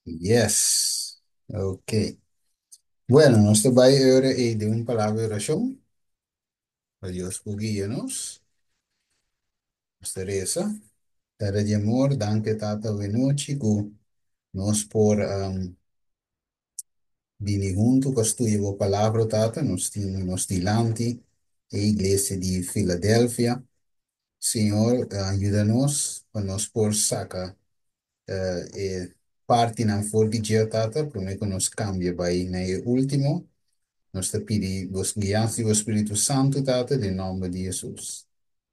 Yes. Ok. Bueno, nos ta bai ora ei den un palabra di orashon pa Dios por guia nos. Nos ta resa. Tata di amor, danki Tata awe nochi ku nos por um, bini huntu pa studia bo palabra, Tata. Nos tin nos dilanti e iglesia di Filadelfia. Señor, yuda nos pa nos por saka e partinan for di dje, Tata, promé ku nos kambia bai na e último. Nos ta pidi bo guiansa di bo Spiritu Santu, Tata, den nòmber di Hesus.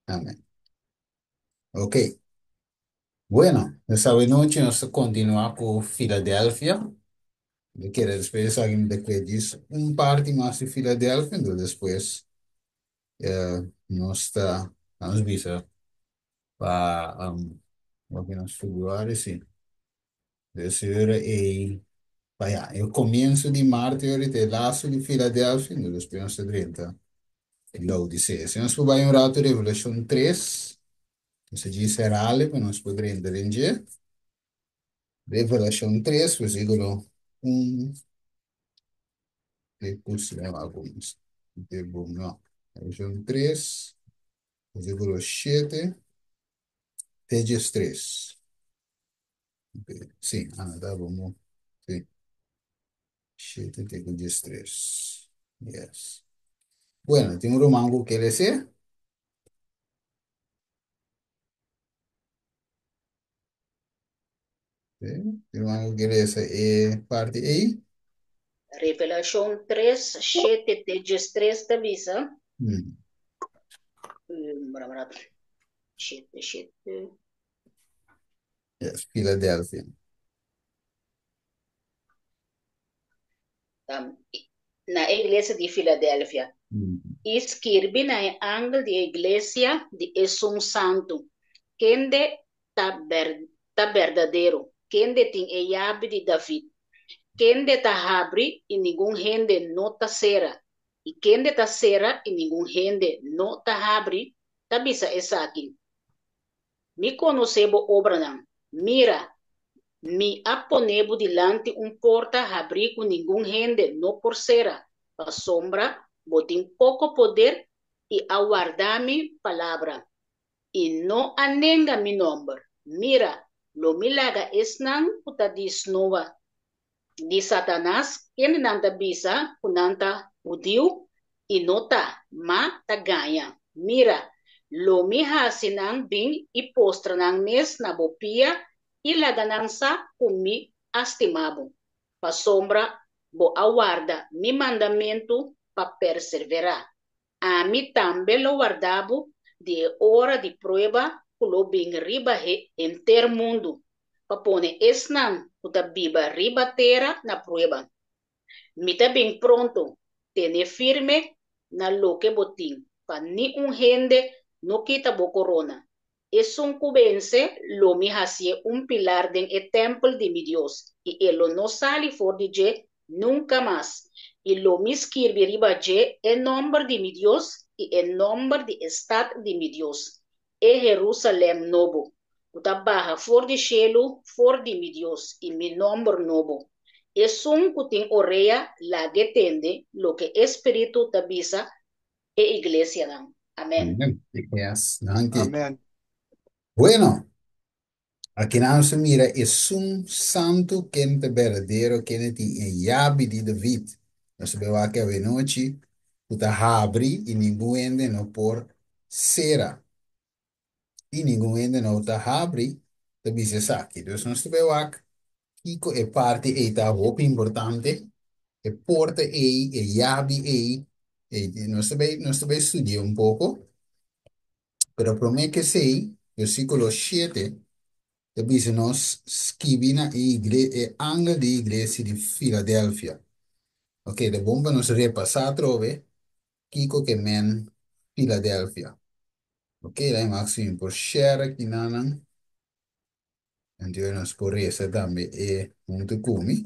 Amèn. Ok. Bueno, dus awe nochi nos ta kontinuá ku Filadelfia. Mi kere despues esaki mi ta kue djis un parti mas di Filadelfia, enton despues nos ta, nos bisa pa loke nos februari si. Dus e ora ei, pa ya, e komienso di mart e ora ei ta e lastu di Filadelfia, enton despues nos ta drenta Laodisea. Si nos por bai un ratu Revelashon 3. Nos a djis herale pa nos por drenta den dje. Revelashon 3, versíkulo 1 te ku te bon, no. Revelashon 3, versíkulo 7 te 13. Sí, anota bon. Sí. 7 te ku 13. Yes. Bueno, tin un ruman ku ke lese? Sí, tin un ruman ku ke lesa e parti ei? Revelashon 3, 7 te 13 ta bisa. 7, 7. Yes, Filadelfia. Na e iglesia di Filadelfia. I skirbi na e angel di e iglesia di esun santu, kende ta ta berdadero, kende tin e yabi di David, kende ta habri i ningun hende no ta sera, i kende ta sera i ningun hende no ta habri, ta bisa esaki, Mi konosé bo obranan. Mira, Mi a pone bo dilanti un porta habrí ku ningun hende no por sera, pasobra bo tin poko poder i a warda mi palabra, i no a nenga mi nòmber. Mira, lo mi laga esnan ku ta di snoa di Satanas, kende nan ta bisa ku nan ta hudiu i no ta, ma ta gaña. Mira, lo mi hasi nan bin i postra nan mes na bo pia i laga nan sa ku mi a stima bo, pasobra bo a warda mi mandamentu pa perseverá. Ami tambe lo warda bo di e ora di prueba ku lo bin riba henter mundu, pa pone esnan ku ta biba riba tera na prueba. Mi ta bin pronto, tene firme na loke bo tin, pa ni un hende no kita bo korona. Esun ku bense, lo mi hasié un pilar den e tèmpel di mi Dios, i e lo no sali for di dje nunka mas. I lo mi skirbi riba dje e nòmber di mi Dios i e nòmber di e stat di mi Dios, e Herusalèm nobo, ku ta baha for di shelu for di mi Dios, i mi nòmber nobo. Esun ku tin orea, lag'é tende loke e spiritu ta bisa e iglesianan. Amèn. Amèn. Yes, danki. Amèn. Bueno, aki nan nos ta mira esun santu ken ta berdadero, kende tin e yabi di David. Nos ta bai wak awenochi ku ta habri i ningun hende no por sera. I ningun hende no ta habri ta bisa esaki. Dus nos ta bai wak kiko e parti ei ta hopi importante, e porta ei, e yabi ei, ei nos ta bai studia un poko, pero promé ku esei, versíkulo 7 ta bisa nos skibi na e igle e angel di iglesia di Filadelfia. Ok, ta bon pa nos repasá atrobe kiko ke men Filadelfia. Ok, dai Maxim por share aki nanan. Anto nos por resa tambe e huntu ku mi.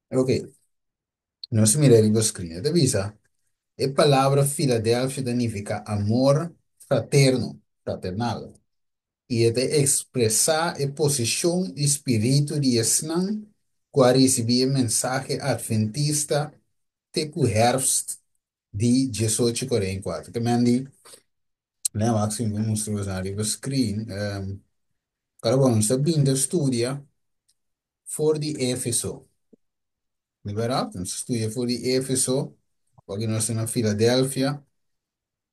Ok, nos mira riba screen. E ta bisa, e palabra Filadelfia ta nifiká amor fraterno, fraternal. I e ta ekspresá e posishon i spiritu di esnan ku a risibí e mensahe atventista te ku hèrfst di 1844. Ke men di, lei wak si mi mustra boso riba screen. Pero bon, nos ta bin ta studia for di Efeso. Di bèrdat? Nos ta studia for di Efeso, pasobra nos ta na Filadelfia.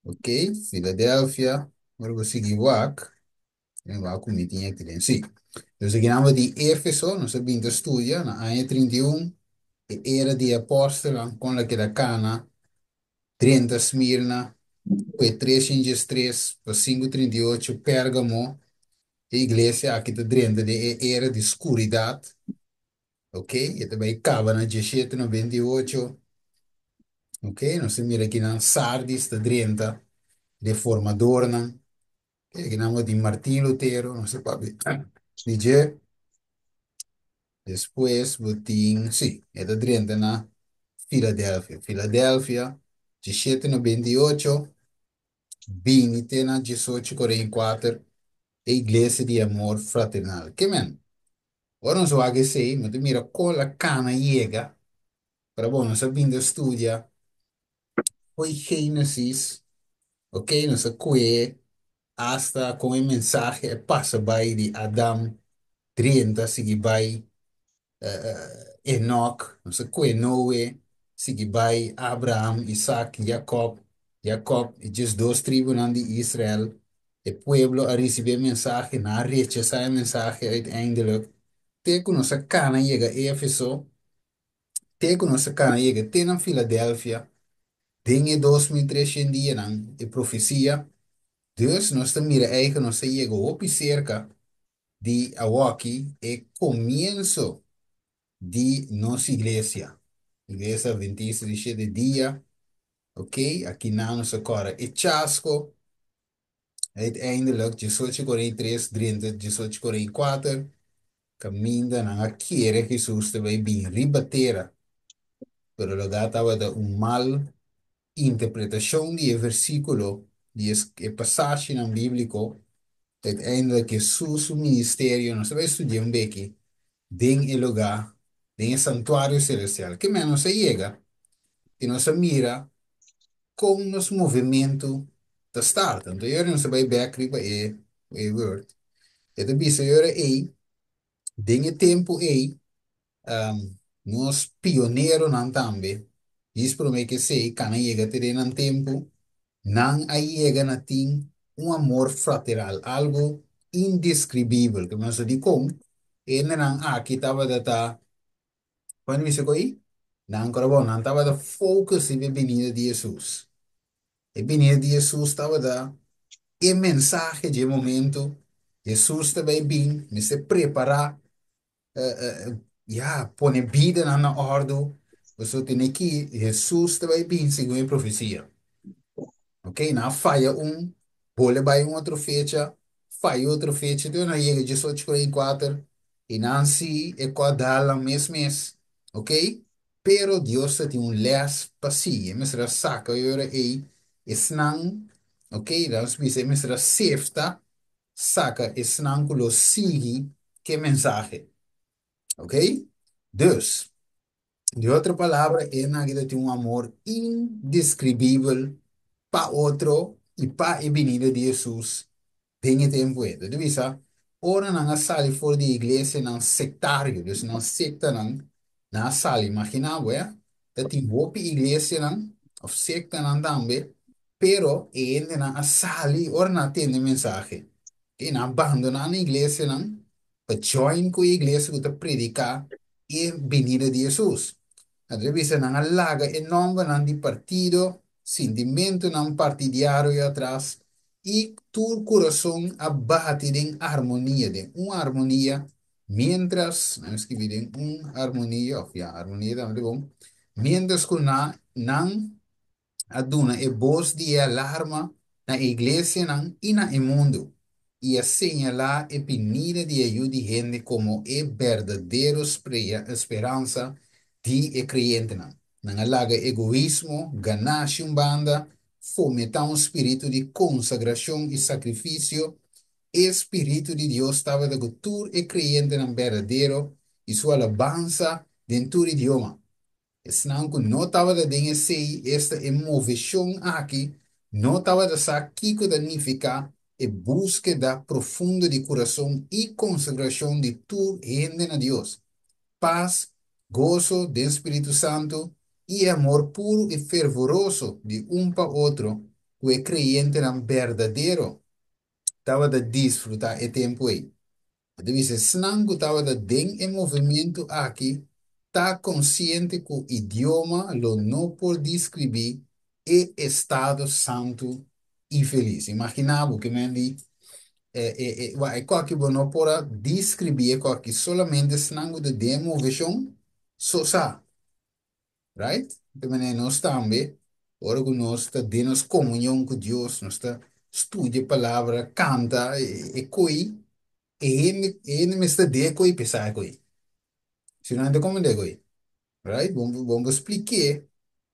Ok, Filadelfia. Ora bo sigui wak. Den wak ku mi tin aki den. Sí. Dus aki nan di Efeso, nos a bin ta studia na aña 31, e era di apòstelnan, kon el a keda kana, 30 Smirna, kue 303 pa 538 Pérgamo, e iglesia aki ta drenta den e era di skuridat. Ok, e ta bai kaba na 1798. Ok, nos ta mira akinan Sardis ta drenta, reformadornan. Akinan bo tin Martin Lutero, nos ta papia di dje. Despues bo tin, sí, e ta drenta na Filadelfia. Filadelfia, 1798, bini te na 1844, e iglesia di amor fraternal. Ke men? Ora nos wak esei, no ta mira kon la kana yega, pero bon, nos a bin ta studia fo'i Génesis, ok, nos a kue hasta kon e mensahe a pasa bai di Adam drenta sigui bai Enoch, nos a kue Noe, sigui bai Abraham, Isaac, Jacob, Jacob e 12 tribunan di Israel. E pueblo a risibí e mensahe, nan a rechasá e mensahe uiteindelijk. Te ku nos a kana yega Efeso, te ku nos a kana yega te na Filadelfia, den e 2300 dianan, e profesia. Dus nos ta mira eigen nos a yega hopi serka di awoki e komienso di nos iglesia. Iglesia Adventista di Shete Dia, ok, aki nan nos a kòrda e chasko. Uiteindelijk, 1843 drenta 1844, kaminda nan a kere Hesus ta bai bin riba tera, pero lugá tabata un mal interpretashon di e versíkulo, di e pasashinan bíbliko. Uiteindelijk Hesus su ministerio, nos ta bai studia un beki, den e lugá, den e santuario selestial. Ke men nos a yega i nos a mira kon nos movementu ta start. Anto yora nos ta bai bèk riba e Word. E ta bisa yora ei, den e tempu ei, nos pioneronan tambe, djis promé ku esei, kana yega te den nan tempu, nan a yega na tin un amor frateral, algu indeskribibel. Ke nos a di kon e hendenan aki tabata ta, Juan bisa ku ei, nan kora bon, nan tabata focus riba e binida di Hesus. E binida di Hesus tabata e mensahe dje momento, Hesus ta bai bin, mester prepará, ya, pone bidanan na òrdu, pasobra tene ki Hesus ta bai bin segun e profesia. Ok, nan a faya un, bole bai un otro fecha, faya otro fecha, te nan a yega 1844, i nan si e ku a dal nan mes mes. Ok, pero Dios ta tin un lès pa sigui, e mester a saka e ora ei esnan, ok, laga nos bisa e mester a sefta saka esnan ku lo sigui ke mensahe. Ok, dus, di otro palabra, e nan aki ta tin un amor indeskribibel pa otro i pa e binida di Hesus den e tempu ei. Ta bisa, ora nan a sali for di iglesianan sektario, dus nan sektanan, nan a sali, imaginá bo, ya, ta tin hopi iglesianan òf sektanan tambe, pero e hendenan a sali ora nan a tende e mensahe. I nan a bandoná nan iglesianan pa join ku e iglesia ku ta prediká e binida di Hesus. Nan ta bisa nan a laga e nòmbernan di partido, sintimentunan partidiario atras i tur kurason a bati den armonia, den un armonia, miéntras, nan a skibi den un armonia, òf ya, armonia tambe ta bon, miéntras ku nan a duna e bos di e alarma na e iglesianan i na e mundu, i a señalá e binida di e Yu di hende komo e berdadero speransa di e kreyentenan. Nan a laga egoismo, ganashi un banda, fomentá un spiritu di konsagrashon i sakrifisio. E Spiritu di Dios tabata ku tur e kreyentenan berdadero i su alabansa den tur idioma. Esnan ku no tabata den esei, esta e moveshon aki, no tabata sa kiko ta nifiká e búskeda profundo di kurason i konsagrashon di tur hende na Dios. Pas, goso den Spiritu Santu i e amor puru i fervoroso di un pa otro ku e kreyentenan berdadero tabata disfrutá e tempu ei. E ta bisa, Esnan ku tabata den e movementu aki ta konsiente ku idioma lo no por deskribí e estado santu i felis. Imaginá bo ke men di e koki bo no por a deskribí e koki, solamente esnan ku ta den e moveshon so sa. Right? Te manera nos tambe, ora ku nos ta den nos komunion ku Dios, nos ta studia palabra, kanta, e koi, e hende mester den e koi pa e sa e koi. Si no, hende komo den e koi. Right? Bon, bon bo splik'é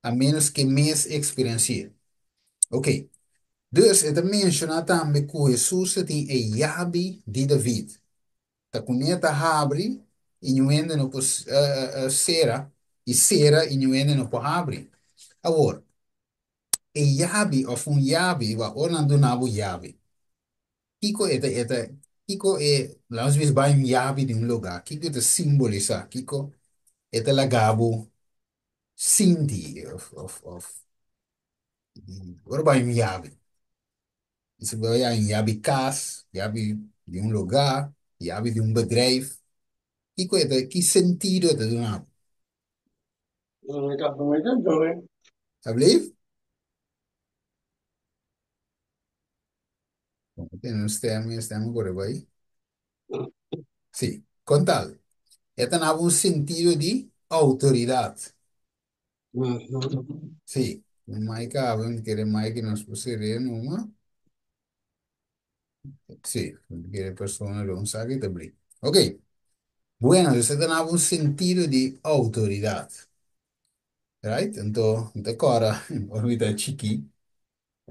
a menos ke mes eksperensi'é. Ok. Dus e ta menshoná tambe ku Hesus ta tin e yabi di David. Ta kuné ta habri i niun hende no por sera, i sera i niun hende no por habri. Awor, e yabi òf un yabi, wak, ora nan duna bo yabi, kiko e ta, e ta, kiko e, laga nos bisa bai un yabi di un lugá, kiko e ta simbolisá, kiko e ta laga bo sinti òf, òf, òf, ora bai un yabi? Si bo ya un yabi kas, yabi di un lugá, yabi di un bedrijf, kiko e ta, ki sentido e ta duna bo? Alsjeblieft? Tene un stem, e stem a kore bai. Sí, kontal. E ta duna bo un sentido di outoridat. Sí, Mike abre, mi kere Mike nos por sereno, ma. Sí, mi kere persona lo un saque te bli. Ok. Bueno, dus e ta duna bo un sentido di outoridat. Right? Anto, mi ta kòrda, ora mi ta chikí,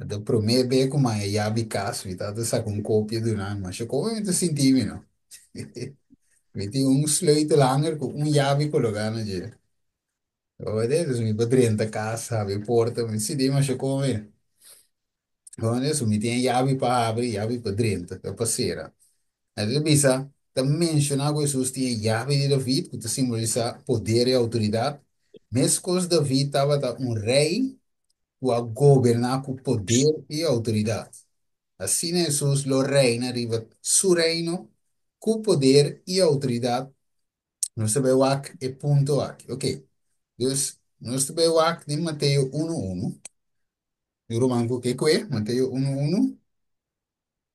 anto promé be ku mi a yabi kas, mi tata saka un kopia duna mi, masha komo mi ta sinti mi no. Mi tin un sleutelhanger ku un yabi kologá na dje. Oye, dus mi por drenta kas, habri porta, mi sinti masha komo mi. Oye, so mi tin e yabi pa habri, yabi pa drenta, pa sera. Anto ta bisa, ta menshoná ku Hesus tin e yabi di David, ku ta simbolisá poder i outoridat. Meskos David tabata un rei ku a goberná ku poder i outoridat, asina Hesus lo reina riba su reino ku poder i outoridat. Nos ta bai wak e punto aki. Ok, dus nos ta bai wak den Mateo unu unu. Un ruman ku ke kue, Mateo unu unu.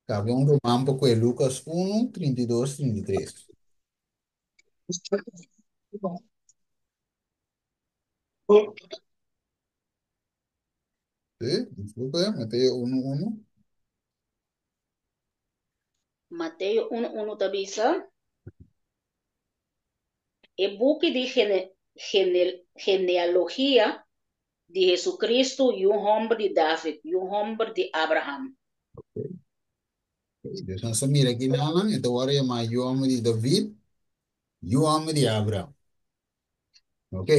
Kaba un ruman pa kue Lukas 1, 32, 33. Sí, disculpe, Mateo 1, 1. Mateo 1, 1 ta bisa, E buki di genealogia di Jesucristo, yu hòmber di David, yu hòmber di Abraham. Ok. Dus nos a mira aki nanan, e ta wòrdu yamá yu hòmber di David, yu hòmber di Abraham. Ok.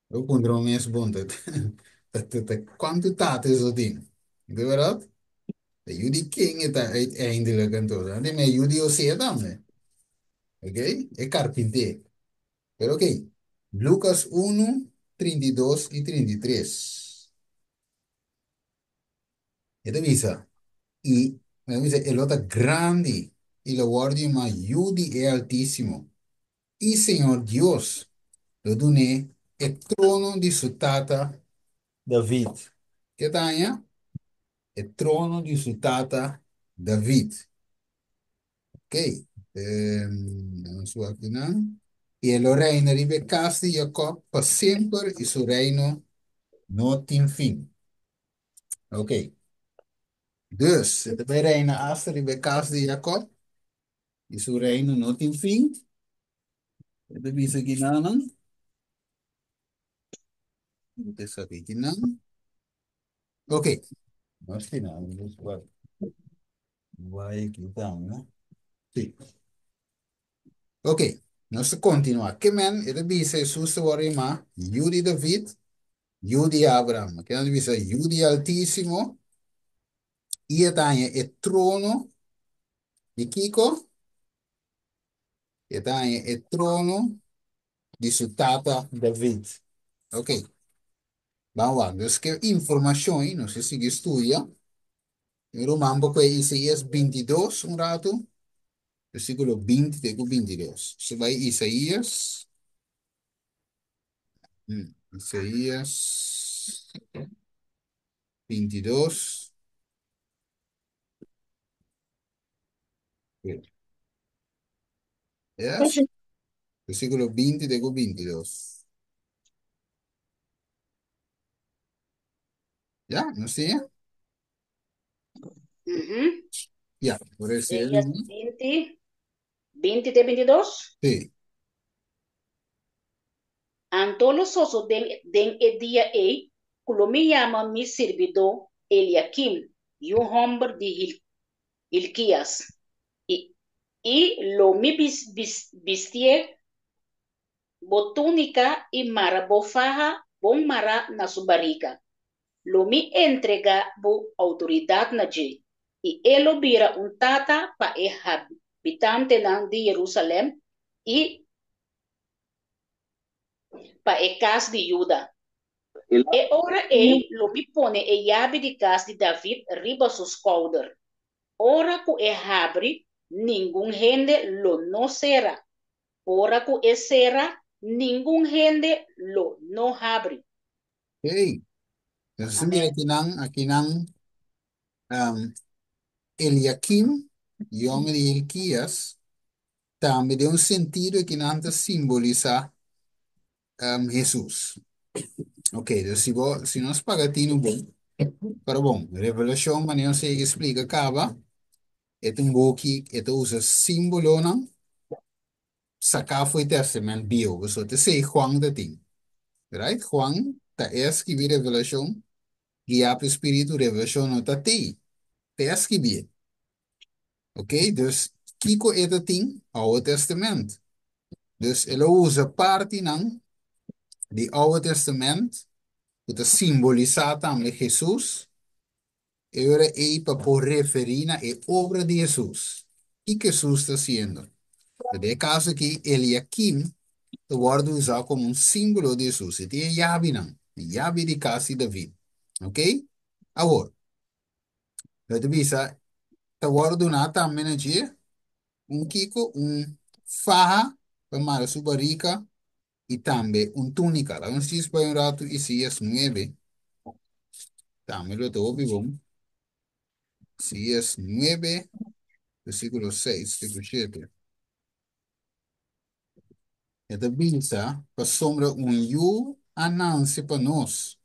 Bo puntra bo mes bon, ta kuantu tata eso tin? Di bèrdat? Ta yu di ken e ta uiteindelijk anto? Nan tin e yu di José tambe. Ok? E karpinté. Pero ok, Lucas 1, 32 i 33. E ta bisa, i e ta bisa, e lo ta grandi i lo wòrdu yamá Yu di e Altísimo. I Señor Dios lo dun'é e trono di su tata David. Ke ta haña? E trono di su tata David. Ok, nos wak di nan. I e lo reina riba e kas di Jakòb pa semper i su reino no tin fin. Ok, dus e ta bai reina asta riba e kas di Jakòb i su reino no tin fin. E ta bisa kinanan. E ta sa kinan. Ok, nos final. Bai aki tambe. Sí. Ok, nos ta kontinuá. Ke men e ta bisa Hesus ta wòrdu yamá Yu di David, Yu di Abraham. Ke nan ta bisa Yu di Altísimo i e ta haña e trono di kiko? E ta haña e trono di su tata David. Ok, ban wak. Dus ke informashon ei nos ta sigui studia. Mi ruman bo kue Isaías 22 un ratu, versíkulo 20 te ku 22. Si bai Isaías, Isaías 22. Yes. Versíkulo 20 te ku 22. Ya, no sé. Ya, por ese. Isaías 20, 20 te 22. Sí. Anto lo sosodé den e dia ei, ku lo mi yama mi sirbidó Eliakim, yu hòmber di Hilkias, i lo mi bistié bo túnika i mara bo faha bon mará na su barika. Lo mi entregá bo outoridat na dje, i e lo bira un tata pa e habitantenan di Jerusalèm i pa e kas di Juda. E ora ei lo mi pone e yabi di kas di David riba su skouder. Ora ku e habri, ningun hende lo no sera. Ora ku e sera, ningun hende lo no habri. Hey, entonces mira Amén. akinan Eliakim, yu hòmber di Hilkias, tambe den un sentido akinan ta simbolisá Hesus. Ok, dus si nos paga tinu bon, pero bon, Revelashon, manera nos a yega splika kaba, e ta un buki, e ta usa símbolonan saká for di Tèstamènt Bieu. Pasobra ta esei Juan ta tin. Right? Juan ta e a skibi Revelashon, guiá pa e spiritu, Revelashon no ta tei. Ta e a skibié. Ok, dus kiko e ta tin? Oude Tèstamènt. Dus el a usa partinan di Oude Tèstamènt ku ta simbolisá tambe Hesus, e ora ei pa por referí na e obra di Hesus. Kiko Hesus ta hasiendo? Den e kaso akí, Eliakim ta wòrdu usá komo un símbolo di Hesus. E tin e yabinan, e yabi di kas di David. Ok? Awor, lo ta bisa, ta wòrdu duná tambe na dje un kiko? Un faha pa mara su barika i tambe un túnika. Laga nos djis bai un ratu Isaías 9. Tambe lo ta hopi bon. Isaías 9, versíkulo 6 te ku 7. E ta bisa, Pasobra un yu a nanse pa nos,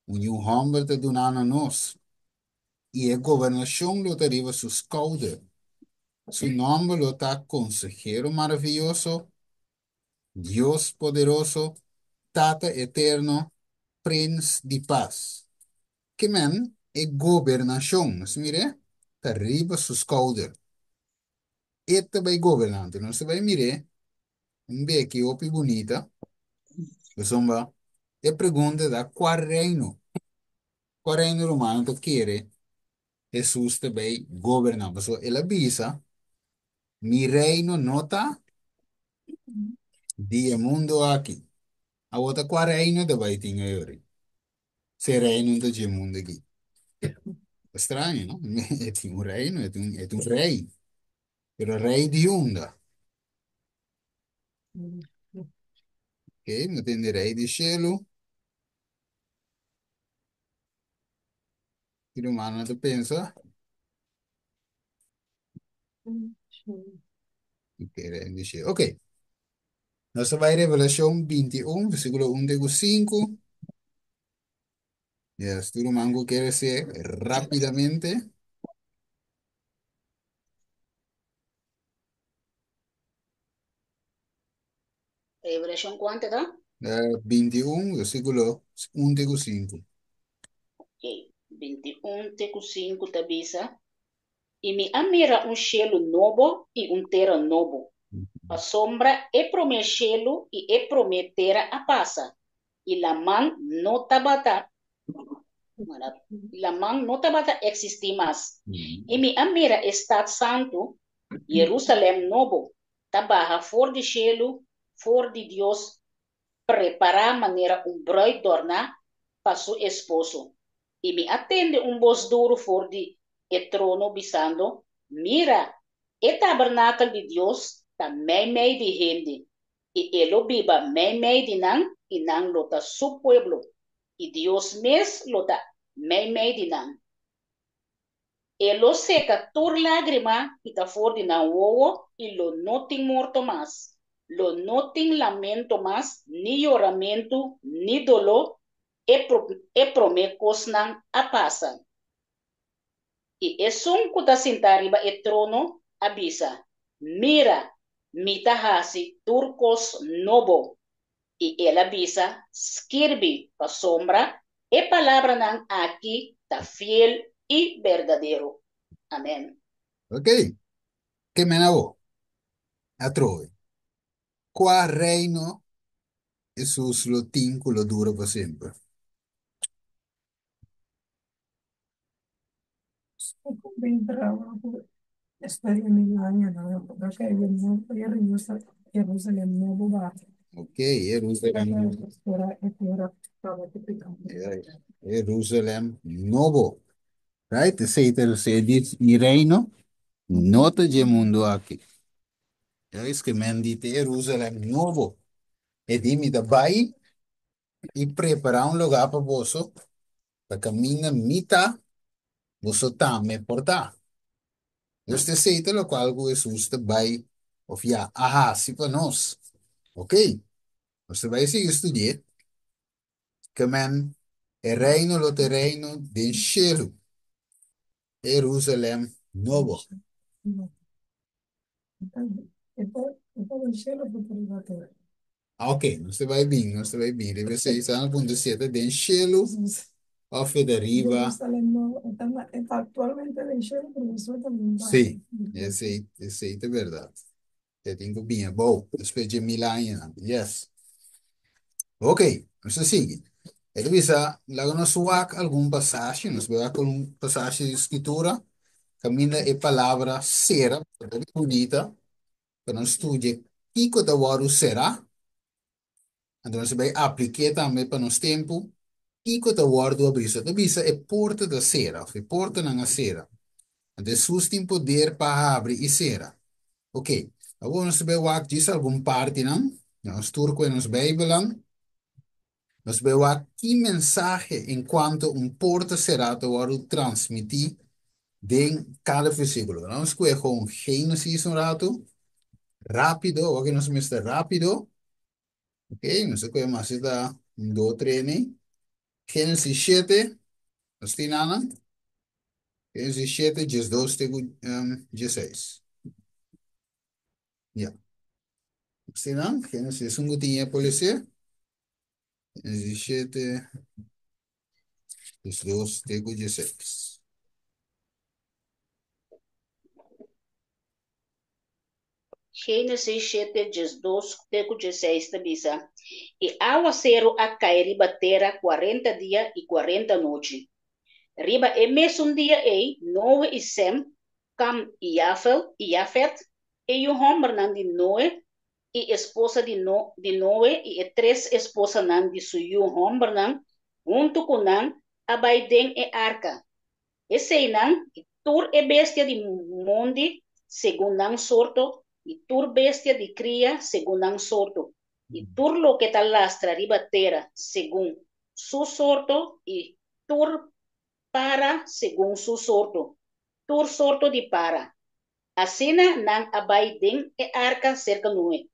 un yu hòmber ta duná na nos, i e gobernashon lo ta riba su skouder. Su nòmber lo ta Konsehero Maravioso, Dios Poderoso, Tata Eterno, Prins di Pas. Ke men e gobernashon, nos mir'é, ta riba su skouder. E ta bai gobernante. Nos ta bai mir'é un beki hopi bunita. Pasobra e pregunta ta kua reino? Kua reino romano ta kere Hesus ta bai goberná? Pasobra el a bisa, Mi reino no ta di e mundo aki. Awor ta kua reino ta bai tin ayori? Si e reino no ta dje mundo aki. Ta straño, no? E tin un reino, e tin un rei. Pero rei di unda? Ok, no tin di rei di shelu. Ki rumannan ta pensa? Ok, rei di shelu. Ok. Nos ta bai Revelashon 21, versíkulo 1 te ku 5. Yes, tur ruman ku kere se rápidamente. Revelashon kuantu ta? 21, versíkulo 1 te ku 5. Ok, 21 te ku 5 ta bisa. I mi a mira un shelu nobo i un tera nobo, pasobra e promé shelu i e promé tera a pasa, i laman no tabata laman no tabata eksistí mas. I mi a mira e stat santu, Yerusalèm nobo, ta baha for di shelu, for di Dios, prepará manera un brùit dòrná pa su esposo. I mi a tende un bos duru for di e trono bisando, Mira, e tabernakel di Dios ta meimei di hende, i e lo biba meimei di nan, i nan lo ta su pueblo, i Dios mes lo ta meimei di nan. E lo seka tur lágrima kita for di nan wowo, i lo no tin morto mas. Lo no tin lamento mas, ni yoramentu, ni doló, e promé kosnan a pasa. I esun ku ta sintá riba e trono a bisa, Mira, mi ta hasi tur kos nobo. I el a bisa, Skirbi, pasobra e palabranan aki ta fiel i berdadero. Amèn. Ok, ke men awor? Atrobe, kua reino Hesus lo tin ku lo dura pa semper? Ok, Jerusalem nobo. Jerusalem nobo. Right? Esei ta e di mi reino no ta dje mundu aki. Juist ke men di te Jerusalem nobo. E di mi ta bai i prepará un lugá pa boso, pa kaminda mi ta, boso tambe por ta. Dus esei ta lokual ku Hesus ta bai òf ya a hasi pa nos. Ok, nos ta bai sigui studi'é. Ke men e reino lo ta e reino den shelu, Jerusalem nobo. Ok, nos ta bai bin, nos ta bai bin. Riba esei, Salmo punto siete, den shelu òf e ta riba. Sí, esei, esei ta bèrdat. E tin ku bin abou, despues dje mil añanan. Yes. Ok, nos ta sigui. E ta bisa, laga nos wak algun pasashi, nos bai wak algun pasashi di Skritura, kaminda e palabra sera, hopi bunita, pa nos studia kiko ta wòrdu será, anto nos ta bai aplik'é tambe pa nos tempu, kiko ta wòrdu abrí. So ta bisa e porta ta sera, òf e portanan a sera. Anto Hesus tin poder pa habri i sera. Ok, awor nos ta bai wak djis algun partinan, nos tur ku e nos Beibelnan, nos bai wak ki mensahe enkuanto un porta será ta wòrdu transmití den kada versíkulo. Nos skohe un Génesis un ratu, rápido, awor ku nos mester rápido. Ok, nos a kohe mas ta un, dos, tres ni. Génesis 7, nos tin anan. Génesis 7, 12 te ku 16. Ja. Nos tin nan, Génesis un ku tin e policía. Génesis 7, 12 te ku 16. Génesis 7, 12 te ku 16 ta bisa, I áwaseru a kai riba tera 40 dia i 40 nochi. Riba e mesun dia ei, Noe i Sem, Kam i Jafet, e yu hòmbernan di Noe, i esposa di di Noe i e tres esposanan di su yu hòmbernan, huntu ku nan, a bai den e arka. Eseinan, i tur e bestia di mondi segun nan sorto, i tur bestia di kria segun nan sorto, i tur loke ta lastra riba tera segun su sorto, i tur para segun su sorto, tur sorto di para. Asina nan a bai den e arka serka Noe,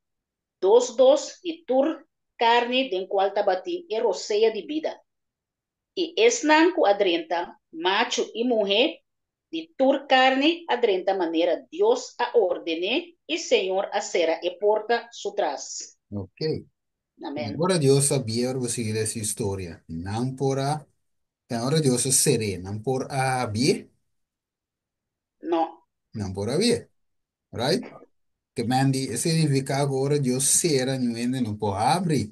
dos dos di tur karni den kual tabatin e rosea di bida. I esnan ku a drenta, machu i muhé, di tur karni a drenta manera Dios a orden'é, i Señor a sera e porta su tras. Ok. Amèn. Ora Dios a bia ora bo sigui lesa historia, nan por a, ora Dios a ser'é, nan por a habié? No. Nan por habia. Right? Ke men di, e significa ku ora Dios sera, niun hende no por habri.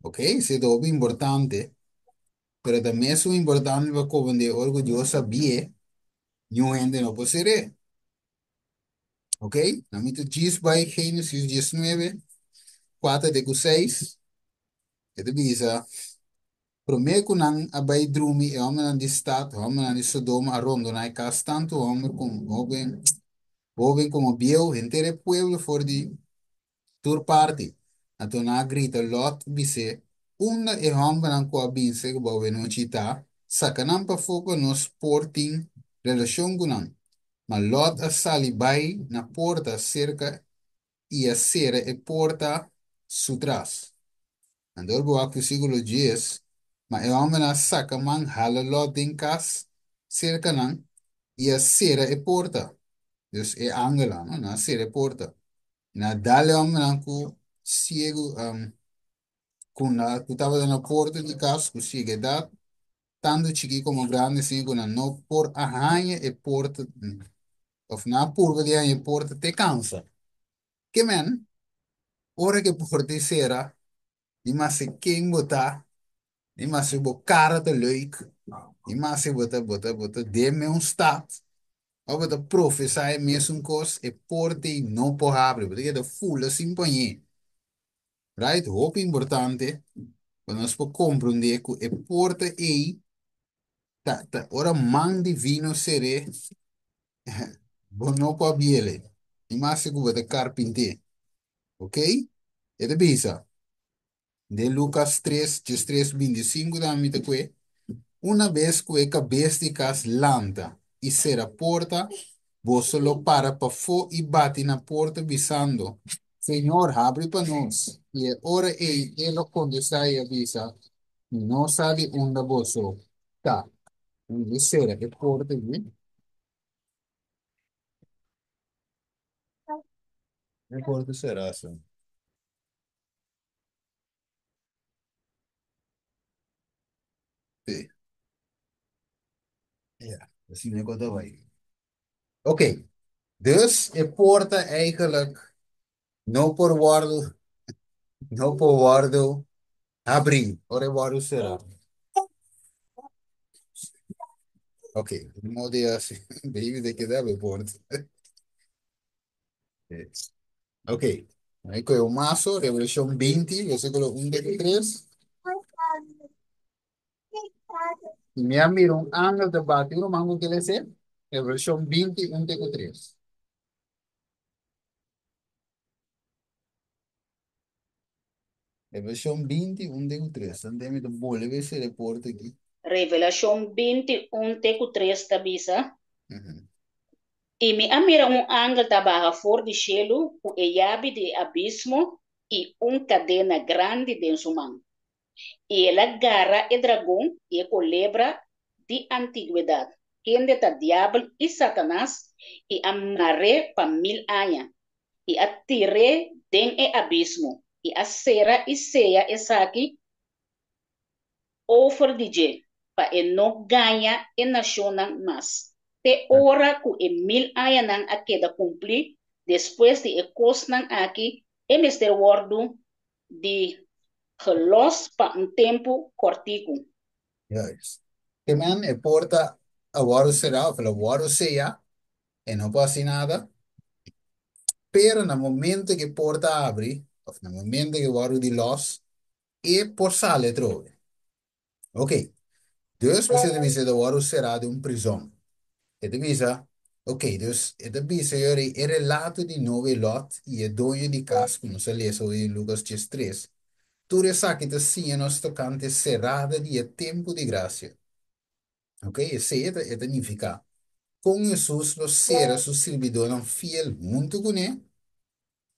Ok? Esei ta hopi importante. Pero ta mesun importante pa komprendé ora ku Dios habié, niun hende no por ser'é. Ok? Nan mi ta djis bai Génesis 19, 4 te ku 6. E ta bisa, Promé ku nan a bai drumi, e hòmbernan di stat, hòmbernan di Sodoma, a rondoná e kas, tantu hòmber komo hóben, hóben komo bieu, henter e pueblo for di tur parti. Anto nan a grita Lòt bis'é, Unda e hòmbernan ku a bin serka bo awenochi ta? Saka nan pafó pa nos por tin relashon ku nan. Ma Lòt a sali bai na porta serka i a sera e porta su tras. Anto ora bo wak versíkulo 10, Ma e hòmbernan a saka man hala Lòt den kas serka nan i a sera e porta. Dus e angelnan, no? Nan a sera e porta. Nan a dal e hòmbernan ku siegu, ku na ku tabata na porta di kas ku sieguedat, tantu chikí komo grandi, sin ku nan no por a haña e porta, òf nan a purba di haña e porta te kansa. Ke men, ora ku e porta i sera, ni maske ken bo ta, ni maske bo kara ta leuk, ni maske bo ta bo ta bo ta den meun stat, òf bo ta profesá e mesun kos, e porta ei no por habri, bo ta keda fula sin pañ'é. Right? Hopi importante pa nos por komprondé ku e porta ei ta ta ora man divino ser'é, bo no por abiele, ni maske ku bo ta karpinté. Ok? E ta bisa den Lukas 3, 13, 25 tambe mi ta kue, Una bes ku e kabes di kas lanta i sera porta, boso lo para pafó i bati na porta bisando, Señor, habri pa nos. I e ora ei e lo kontestá i a bisa, Mi no sa di unda boso ta. Mi sera e porta ei. E porta será asina. Sí. Ja, asina e kos ta bai. Ok, dus e porta eigenlijk no por wòrdu, no por wòrdu habrí ora e wòrdu será. Ok, no di así, baby te keda habri porta. Ok, ahí coge un mazo, Revelashon 20, versíkulo 1 te 3. I mi a mira un angel ta bati un ruman ku kila esei, Revelashon 20, 1 te ku 3. Revelashon 20, 1 te ku 3. Antes mi ta bolbe ese reporte aki. Revelashon 20, 1 te ku 3 ta bisa, I mi a mira un angel ta baha for di shelu ku e yabi di e abismo i un kadena grandi den su man. I el a gara e dragon i e kolebra di antigwedat, kende ta Diabel i Satanas, i a mar'é pa mil aña, i a tir'é den e abismo, i a sera i seya esaki over di dje, pa e no gaña e nashonnan mas, te ora ku e mil añanan a keda kumplí. Despues di e kosnan aki e mester wòrdu di gelòs pa un tempu kòrtiku. Juist. Ke men e porta a wòrdu será òf el a wòrdu seyá, e no por hasi nada. Pero na momento ku e porta abri, òf na momento ku e wòrdu di lòs, e por sali atrobe. Ok, dus mester ta bisa e ta wòrdu será den un prizòn. E ta bisa, ok, dus e ta bisa yori e relato di Noe, Lòt i e doño di kas ku nos a lesa hoy den Lukas 13, tur esaki ta siña nos tokante serada di e tempu di grasia. Ok, esei e ta nifiká kon Hesus lo sera su sirbidónan fiel huntu kuné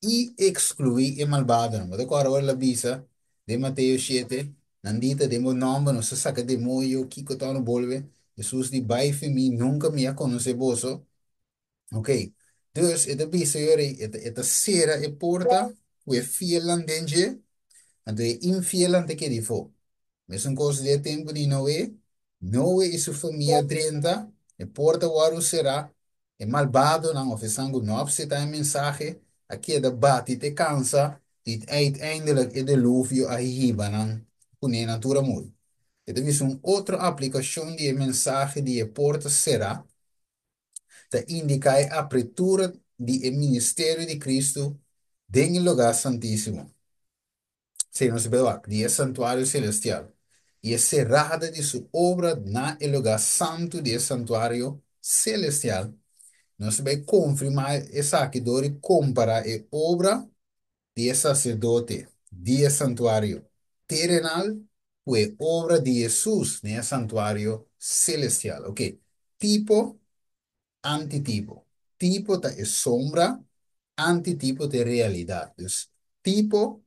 i ekskluí e malbadonan. Bo ta kòrda ora el a bisa den Mateo 7, Nan di ta den bo nòmber nos a saka demoño, kiko ta no bolbe? Hesus di, Bai fi mi, nunka mi a konosé boso. Ok, dus e ta bisa yori, e ta sera e porta ku e fielnan den dje, anto e infielnan ta keda ifó. Mesun kos den e tempu di Noe, Noe i su famia drenta, e porta wòrdu será. E malbadonan òf esnan ku no a aseptá e mensahe a keda bati te kansa i uiteindelijk e deluvio a hiba nan kuné nan tur a muri. E ta bisa un otro aplikashon di e mensahe di e porta será ta indiká e apertura di e ministerio di Kristu den e lugá santísimo. Sí, nos bai wak, di e santuario selestial i e serada di su obra na e lugá santu di e santuario selestial. Nos bai konfirmá esaki dor di kompará e obra di e saserdote di e santuario terenal ku e obra di Hesus den e santuario selestial. Ok, tipo, antitipo. Tipo ta e sombra, antitipo ta e realidat. Dus tipo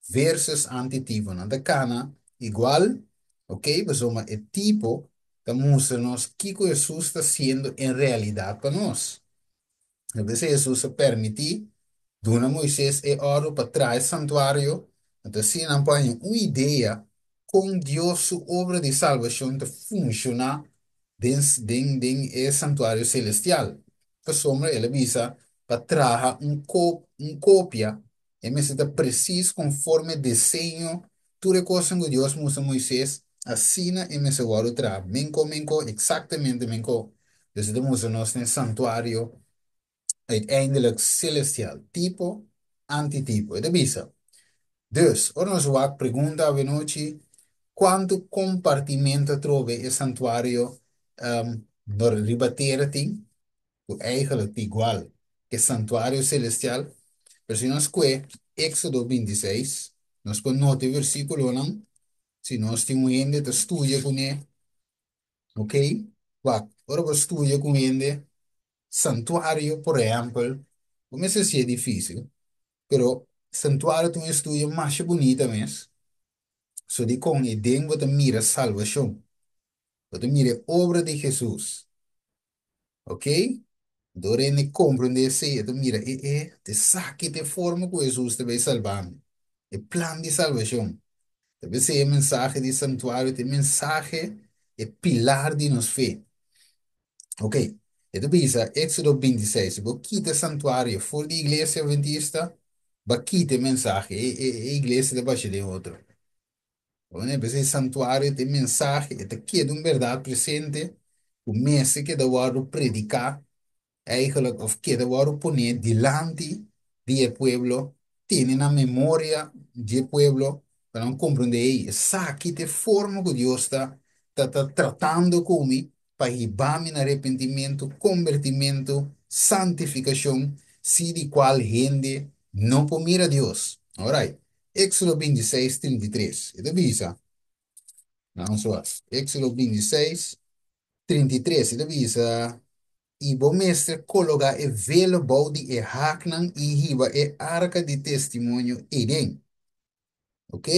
versus antitipo. Nan ta kana igual, ok? Pasobra e tipo ta mustra nos kiko Hesus ta hasiendo en realidat pa nos. Entonces Hesus a permití duna Moises e òrdu pa traha e santuario, anto asina nan por haña un idea kon Dios su obra di salbashon ta funshoná den den den e santuario selestial. Pasobra el a bisa pa traha un un kopia, e mester ta presis konforme deseño tur e kosnan ku Dios mustra Moises, asina e mester wòrdu traha, menko menko, eksaktamente menko. Dus e ta mustra nos na e santuario uiteindelijk celestial, tipo, antitipo. E ta bisa, Dus, ora nos wak pregunta avenochi, kuantu kompartimento atrobe e santuario riba tera tin? Ku eigenlijk ta igual ku e santuario celestial. Pero si nos kue Éxodo 26, nos por nota e versíkulonan, si nos tin un hende ta studia kuné, ok? Wak, ora bo studia ku un hende, santuario, por ehèmpel, bo mester si e difísil, pero santuario ta un estudio masha bunita mes. So dikon e den bo ta mira salbashon, bo ta mira e obra di Hesus. Ok? Dor hende komprendé esei, e ta mira e e ta esaki ta e forma ku Hesus ta bai salba mi. E plan di salbashon. Ta p'esei e mensahe di santuario ta e mensahe, e pilar di nos fe. Ok, e ta bisa Éxodo 26, si bo kita e santuario for di iglesia adventista, bo a kita e mensahe, e e e iglesia ta basha den otro. Bueno, p'esei santuario ta e mensahe, e ta keda un bèrdat presente ku mester keda wòrdu prediká eigenlijk òf keda wòrdu poné dilanti di e pueblo, tene na memoria di e pueblo pa nan komprondé, ei, esaki ta e forma ku Dios ta ta ta tratando ku mi pa hiba mi na arepentimentu, kombertimentu, santifikashon, si di kual hende no por mira Dios. Alright. Éxodo 26, 33. E ta bisa, nan so as. Éxodo 26, 33. E ta bisa, I bo mester kologá e velo bou di e haknan i hiba e arka di testimonio eiden. Ok?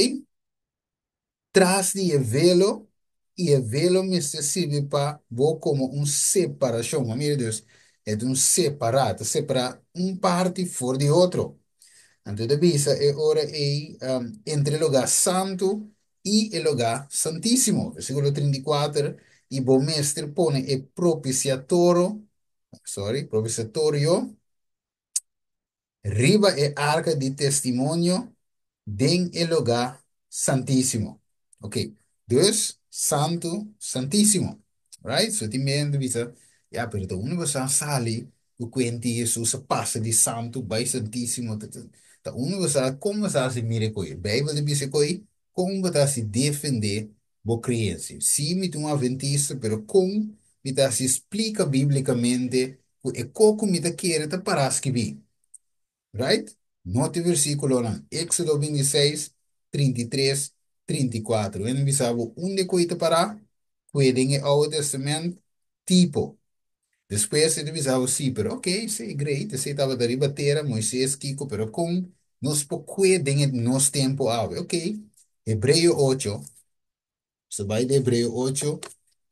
Tras di e velo, i e velo mester sirbi pa bo komo un separashon. Bo mira dus, e ta un separá, ta separá un parti for di otro. Anto e ta bisa e ora ei entre e lugá santu i e lugá santísimo. Versíkulo 34, I bo mester pone e propisiatoro, sorry, propisiatorio riba e arka di testimonio den e lugá santísimo. Ok, dus santu, santísimo. Right? So tin mente bisa, ya, pero ta unda bo sa sali ku kuenti Hesus a pasa di santu bai santísimo? Ta unda bo sa kon bo sa hasi mira koi? Beibel ta bisa koi kon bo ta hasi defendé bo kreensia. Sí, mi ta un adventista, pero kon mi ta hasi splika bíblikamente ku e ko ku mi ta kere ta pará skibí? Right? Nota e versíkulonan, Éxodo 26, 33, 34. Wende bisa bo unda e koi ta pará? Kue den e Oude Testament, tipo. Despues e ta bisa bo sí, pero ok, sí, great, esei tabata riba tera, Moisés, kiko, pero kon nos por kue den e nos tempu awe? Ok, Hebreo 8, nos ta bai den Hebreo 8,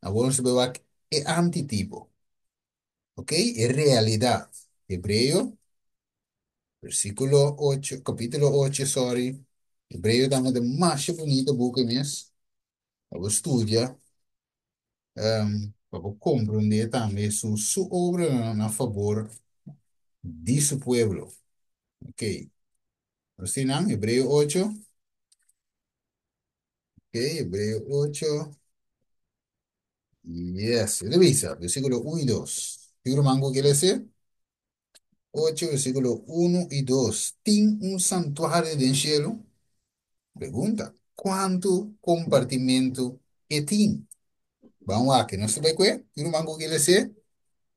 awor nos ta bai wak e antitipo. Ok, e realidat. Hebreo, versíkulo 8, kapítulo 8, sorry. Hebreo tambe ta masha bunita buki mes. Pa bo studia. Pa bo komprondé tambe Hesus su obranan na fabor di su pueblo. Ok. Nos tin nan, Hebreo 8. Ok, Hebreo 8. Yes, e ta bisa, versíkulo 1 i 2. Tin ruman ku ke lese? 8, versíkulo 1 i 2. Tin un santuario den shelu? Pregunta, kuantu kompartimentu e tin? Ban wak, nos ta bai kue? Tin ruman ku ke lese?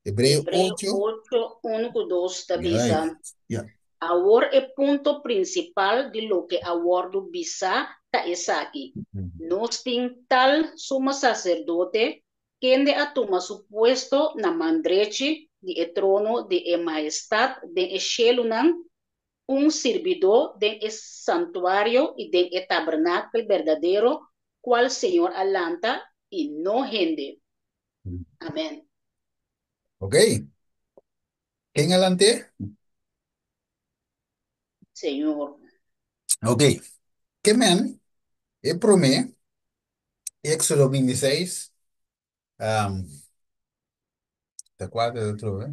Hebreo Hebreo 8. 8, 1 ku 2 ta bisa, Right. Ja. Awor e punto prinsipal di loke a wòrdu bisá ta esaki, Nos tin tal sumo saserdote kende a tuma su puesto na man drechi di e trono di e Mahestat den e shelunan, un sirbidó den e santuario i den e tabernakel berdadero kual Señor a lanta i no hende. Amèn. Ok. Ken a lant'é? Señor. Ok. Ke men e promé, Éxodo 26, ta kua ta otro, eh?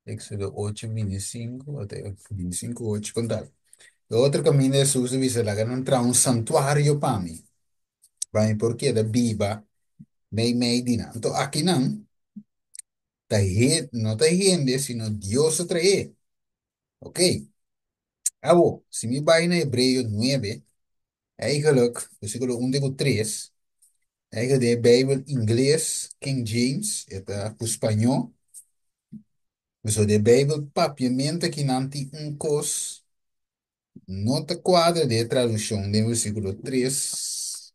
Éxodo 8, 25, ota 25, 8, kontal. E otro kaminda Hesus a bisa, laga nan traha un santuario pa mi, pa mi por keda biba meimei di nan. Anto akinan ta he, no ta hende, sino Dios a trae. Ok. Awo, si mi bai na Hebreo 9, eigenlijk, versíkulo 1 te ku 3, eigenlijk den e Bijbel ingles, King James, e ta ku spañó. So den Bijbel papiamento akinan tin un kos no ta kuadra den e tradukshon den versíkulo 3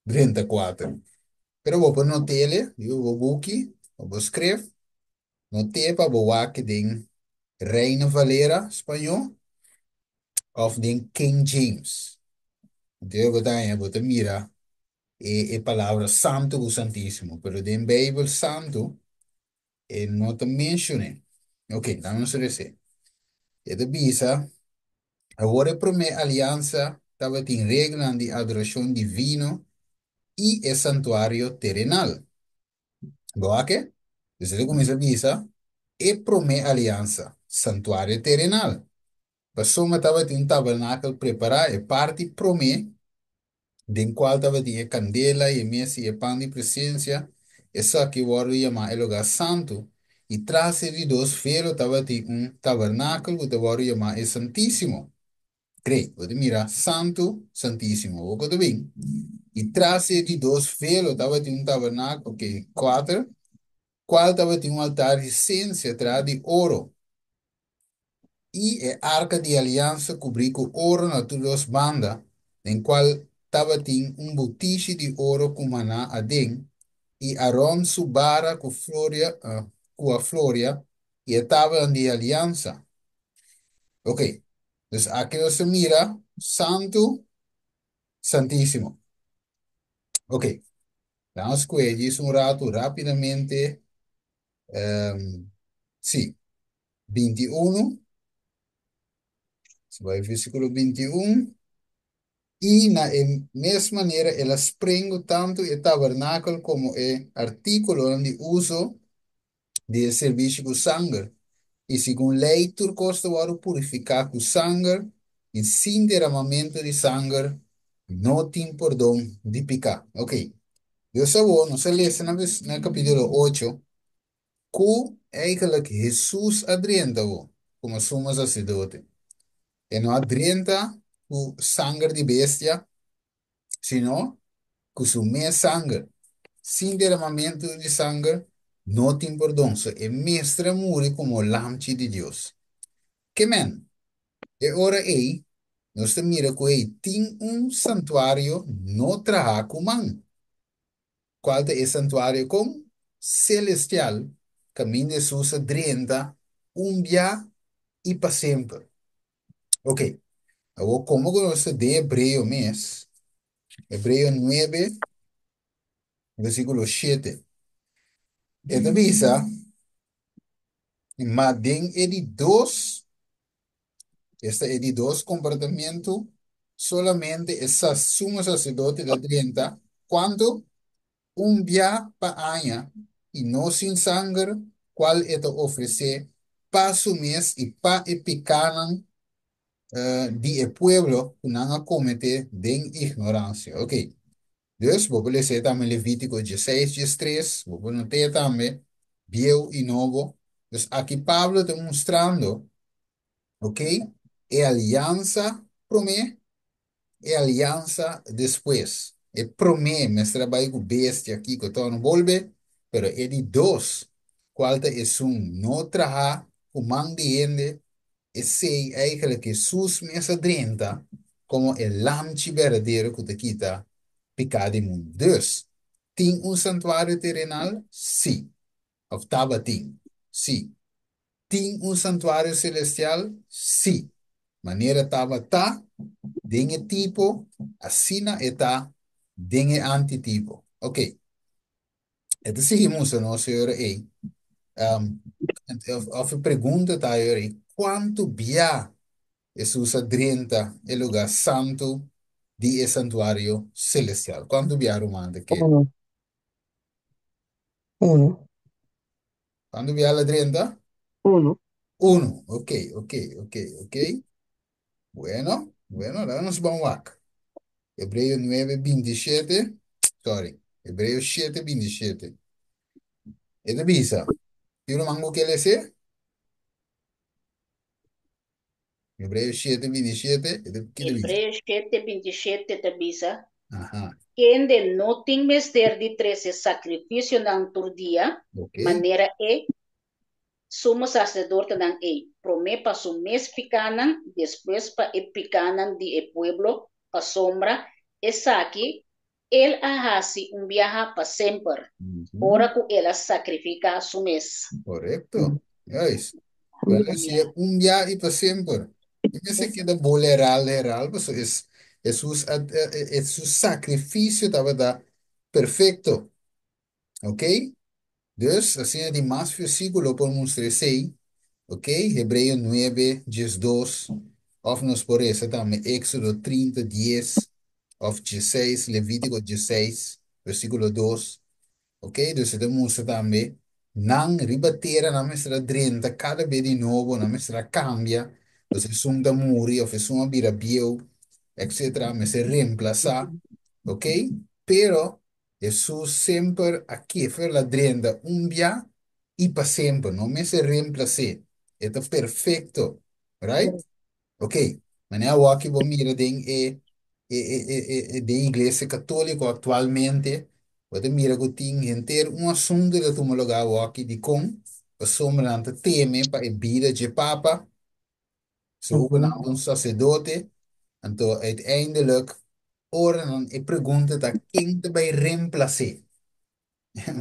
drenta 4. Pero bo por not'ele, riba bo buki, o bo skref, not'é pa bo wak den Reina Valera, spañó, òf den King James. Anto bo ta haña, bo ta mira e e palabra santu ku santísimo, pero den Beibel santu e no ta menshon'é. Ok, dame nos resé. E ta bisa, Awor e promé aliansa tabatin reglanan di adorashon divino i e santuario terenal. Bo wak e? Dus e ta kuminsá bisa, E promé aliansa, santuario terenal. Pasobra tabatin un tabernakel prepará, e parti promé, den kual tabatin e kandela i e mesa i e pan di presensia, esaki wòrdu yamá e lugá santu, i tras e di dos velo tabatin un tabernakel ku ta wòrdu yamá e Santísimo. Krei, bo ta mira Santu, Santísimo. Bo ku ta bin? I tras e di dos velo tabatin un tabernakel, ok, kuater, kual tabatin un altar di sensia traha di oro, i e arka di aliansa kubrí ku oro na tur dos banda, den kual tabatin un butishi di oro ku maná aden, i Aron su bara ku floria, ku a floria, i e tablanan di aliansa. Ok, dus aki nos ta mira Santu, Santísimo. Ok, laga nos kue djis un ratu rápidamente. Sí, 21. Si bai versíkulo 21. I na e mes manera el a sprengu tantu e tabernakel komo e artíkulonan di uso di e servisio ku sanger. I segun lei tur kos ta wòrdu purifiká ku sanger, i sin deramamentu di sanger no tin pordon di piká. Ok, Dios awor nos a lesa na kapítulo 8 Ku eigenlijk Hesus a drenta bo komo sumo saserdote. E no a drenta ku sanger di bestia, sino ku su mes sanger. Sin deramamentu di sanger no tin pordon. So e mester a muri komo Lamchi di Dios. Ke men? E ora ei nos ta mira ku ei tin un santuario no trahá ku man. Cual ta e santuario con celestial caminda Hesus a drenta un bia y pa semper. Ok, awor como cu nos ta den Hebreo mes, Hebreo 9, versiculo 7, e ta bisa, Ma den e di dos, esta e di dos comportamiento, solamente e sumo sacerdote ta drenta, cuanto? Un bia pa aña i no sin sanger, kual e ta ofresé pa su mes i pa e pikánan di e pueblo ku nan a kometé den ignoransia. Ok. Dus, bo por lesa tambe Levítiko 16, 13, bo por not'é tambe, bieu i nobo. Dus aki Pablo ta mustrando, ok, e aliansa promé, e aliansa despues. E promé mester a bai ku bestia kiko tò no bolbe, pero e di dos, kual ta esun no traha ku man di hende, esei eigenlijk Hesus mes a drenta komo e lamchi berdadero ku ta kita piká di mundu. Dus, tin un santuario terenal? Sí. Òf tabatin? Sí. Tin un santuario selestial? Sí. Manera tabata den e tipo, asina e ta den e antitipo. Ok. E ta sigui mustra nos e ora ei. Of e pregunta ta e ora ei, kuantu bia Hesus a drenta e lugá santu di e santuario selestial? Kuantu bia, ruman, ta kere? Uno. Uno. Kuantu bia el a drenta? Uno. Uno. Ok, ok, ok, ok. Bueno, bueno, laga nos ban wak. Hebreo 9, 27. Sorry, Hebreo 7, 27. E ta bisa, tin ruman ku ke lese? Hebreo 7, 27, e ta, ki ta bisa? Hebreo 7, 27 ta bisa, Aha, Kende no tin mester di trese sakrifisionan tur dia, ok. manera e Sumo saserdotenan ei, promé pa su mes pikánan, despues pa e pikánan di e pueblo, pasobra esaki el a hasi un biaha pa semper, ora ku el a sakrifiká su mes. Korekto. Juist. Un Bueno, biaha. si e un biaha i pa semper. I mester keda bol heral heral, pasobra es Hesus a, e, su sakrifisio tabata perfekto. Ok? Dus, asina di mas versíkulo por mustra esei, ok? Hebreo 9, 12, òf nos por resa tambe Éxodo 30, 10, òf 16, Levítico 16, versíkulo 2, ok? Dus e ta mustra tambe nan riba tera nan mester a drenta kada be di nobo, nan mester a kambia, dus esun ta muri òf esun a bira bieu, etcétera, mester remplasá, ok? Pero Hesus semper a kefer la drenta un bia i pa semper. No mester reemplas'é. E ta perfekto. Right? Ok. Manera awor ki bo mira den e e e e e e den iglesia katóliko aktualmente, bo ta mira ku tin henter un asuntu ta tuma lugá awor ki dikon pasobra nan ta teme pa e bida dje papa. Ze hoegenaamd un sacerdote. Anto uiteindelijk, ora nan e pregunta ta ken ta bai reemplacé?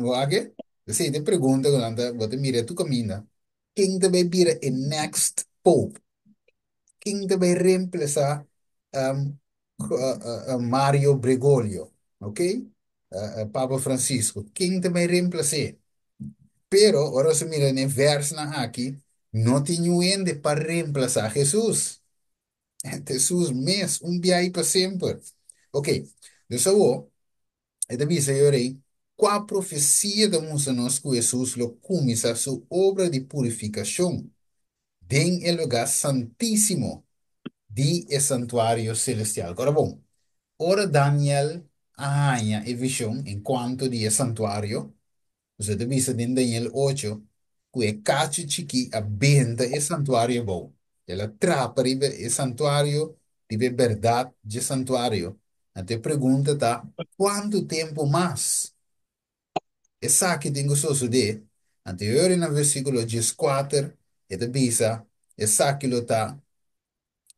Wak e? Esei ta e pregunta ku nan ta, bo ta mira tur kaminda. Ken ta bai bira e next pope? Ken ta bai reemplasa Mario Bergoglio? Ok? Papa Francisco. Ken ta bai reemplacé? Pero, ora nos mira den e versnan aki, no tin niun hende pa reemplasá Hesus. Hesus mes, un bia i pa semper. Ok, dus awor, e ta bisa e ora ei, kua profesia ta mustra nos ku Hesus lo kuminsá su obra di purifikashon den e lugá santísimo di e santuario selestial? Ora bon, ora Daniel a haña e vishon en kuanto di e santuario, Nos ta bisa den Daniel 8 ku e kachu chikí a benta e santuario abou. El a trapa riba e santuario, riba e bèrdat dje santuario. Anto e pregunta ta, kuantu tempu mas esaki tin ku sosodé? Anto e ora na versíkulo 14 e ta bisa, esaki lo ta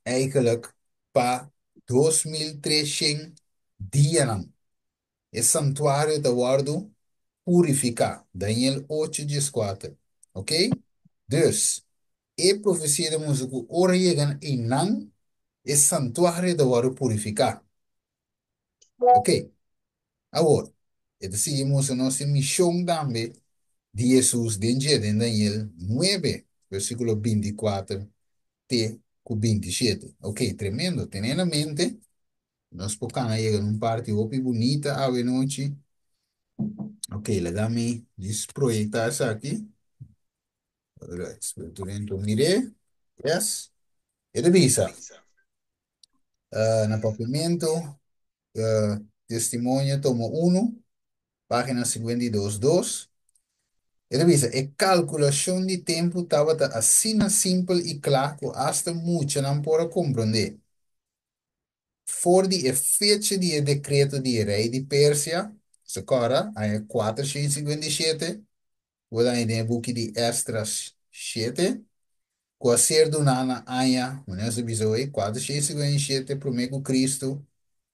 eigenlijk pa 2300 dianan. E santuario ta wòrdu purifiká. Daniel 8, 14. Ok? Dus, e profesia ta mustra ku ora yega einan, e santuario ta wòrdu purifiká. Ok? Awor, e ta sigui mustra nos e mishon tambe di Hesus den dje, den Daniel 9, versíkulo 24 te ku 27. Ok, tremendo. Tene na mente. Nos por kana yega na un parti hopi bunita awe nochi. Ok, laga mi dis proyectá esaki. Alright, spero dentro mire. Yes. E ta bisa, na Papiamento, Testimonio tomo 1, página 52, 2. E ta bisa, e kalkulashon di tempu tabata asina simpel i kla ku asta muchanan por a komprondé. For di e fecha di e dekreto di e rei di Persia, Sokora, aña 457, bo ta haña den e buki di Esdras 7, ku a ser duná na aña, manera nos a bisa hoy, 457 promé ku Kristu,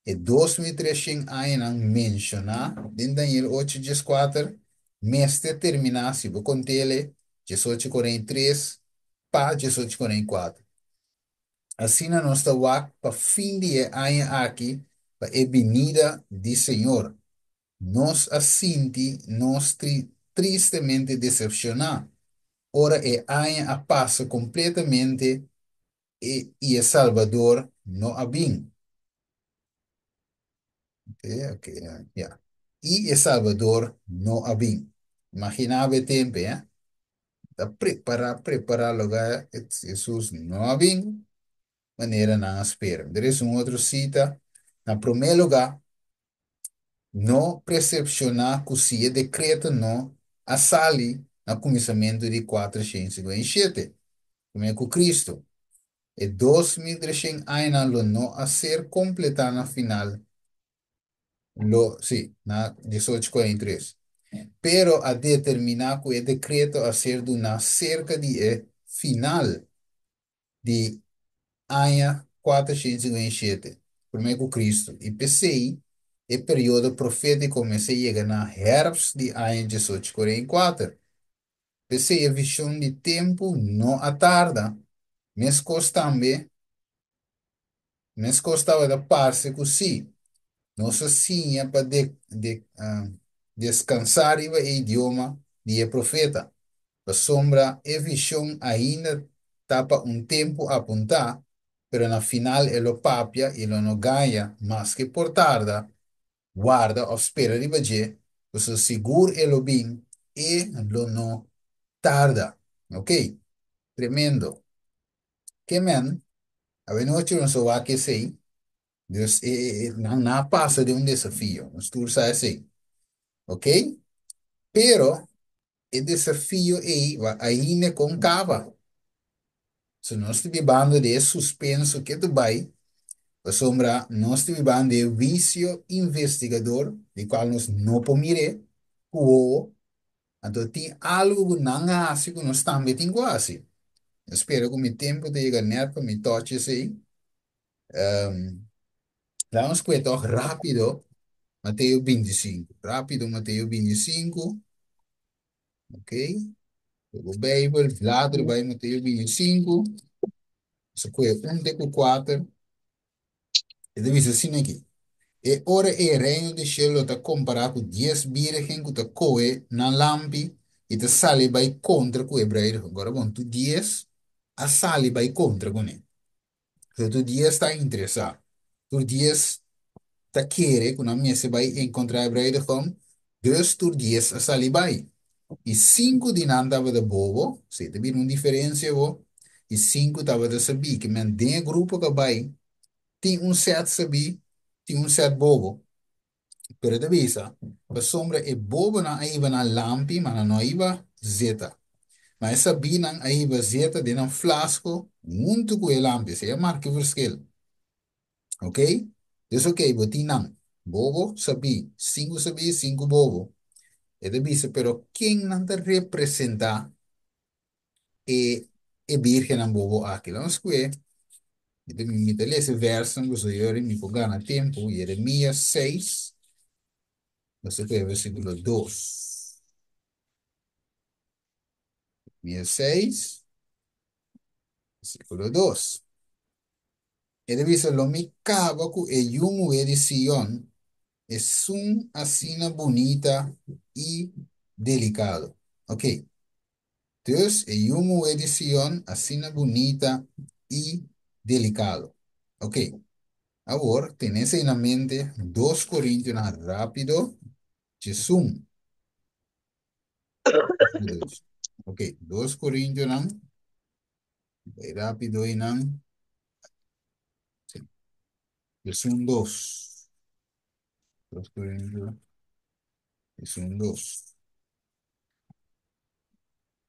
e 2300 añanan menshoná den Daniel 8 14 mester terminá, si bo kont'el, 1843 pa 1844. Asina nos ta wak pa fin di e aña aki pa e binida di Señor. Nos a sinti nos tristemente desepshoná ora e aña a pasa kompletamente i e Salbador no a bin. Ok, ya. I e Salbador no a bin. Imaginá bo e tempu, eh? Ta prepará, prepará lugá, Hesus no a bin manera nan a spera. Der is un otro sita. Na promé lugá, no presepshoná ku si e dekreto no a sali na kuminsamentu di 457 promé ku Kristu, e 2300 añanan lo no a ser kompletá na final, lo, sí, na 1843. Pero a determiná ku e dekreto a ser duná serka di e final di aña 457 promé ku Kristu, i p'esei e periodo profétiko mester yega na hèrfst di aña 1844. P'esei e vishon di tempu no a tarda, meskos tambe, meskos tabata parse ku sí. Nos a siña pa deskansá riba e idioma di e profeta, pasobra e vishon ainda ta pa un tempu apuntá, pero na final e lo papia i lo no gaña, maske por tarda, warda òf spera riba dje, pasobra sigur e lo bin, e lo no tarda. Ok, tremendo. Ke men, awenochi nos a wak esei, dus nan a pasa den un desafio, nos tur sa esei. Ok? Pero e desafio ei wa ainda kon kaba. So nos ta bibando den e suspenso ke ta bai, pasobra nos ta bibando den e huisio investigador, di kual nos no por mir'é ku wowo. Anto tin algu ku nan a hasi ku nos tambe tin ku hasi. Mi spera ku mi tempu ta yega nèt pa mi tòch esei. Laga nos kue tòg rápido Mateo 25. Rápido Mateo 25. Ok. Bo Bijbel, blader bai Mateo 25. Nos a kue un te ku kuater. E ta bisa asina aki, E ora ei Reino di shelu lo ta kompará ku dies bírgen ku ta kohe nan lampi i ta sali bai kontra ku e bruidegom. Gora bon, tur dies a sali bai kontra kuné. So tur dies ta interesá. Tur dies ta kere ku nan mester bai enkontrá e bruidegom, dus tur dies a sali bai. I sinku di nan tabata bobo, si ta bira un diferensia bo, i sinku tabata sabí, ke men den e grupo ku a bai tin un sèt sabí, tin un sèt bobo. Pero e ta bisa, pasobra e bobonan a hiba nan lampi, ma nan no a hiba zeta. Ma e sabínan a hiba zeta den nan flasko huntu ku e lampi. Esei a marka e verschil. Ok? Dus ok, bo tin nan. Bobo, sabí. Sinku sabí, sinku bobo. E ta bisa, pero ken nan ta representá e bírgennan bobo aki? Laga nos kue. Mi ta lesa e vèrsnan pasobra yori mi por gana tempu. Jeremías 6, nos ta kue versíkulo 2. Jeremías 6, versíkulo 2. E ta bisa, Lo mi kaba ku e yu muhé di Sion, esun asina bunita i delikado. Ok. Dus, e yu muhé di Sion, asina bunita i delikado. Ok. Awor, tene esei na mente, 2 Korintionan rápido. 11. Dos. Ok, 2 Korintionan. Bai rápido einan. Sí. 11 2. 2 Corintios 11 2.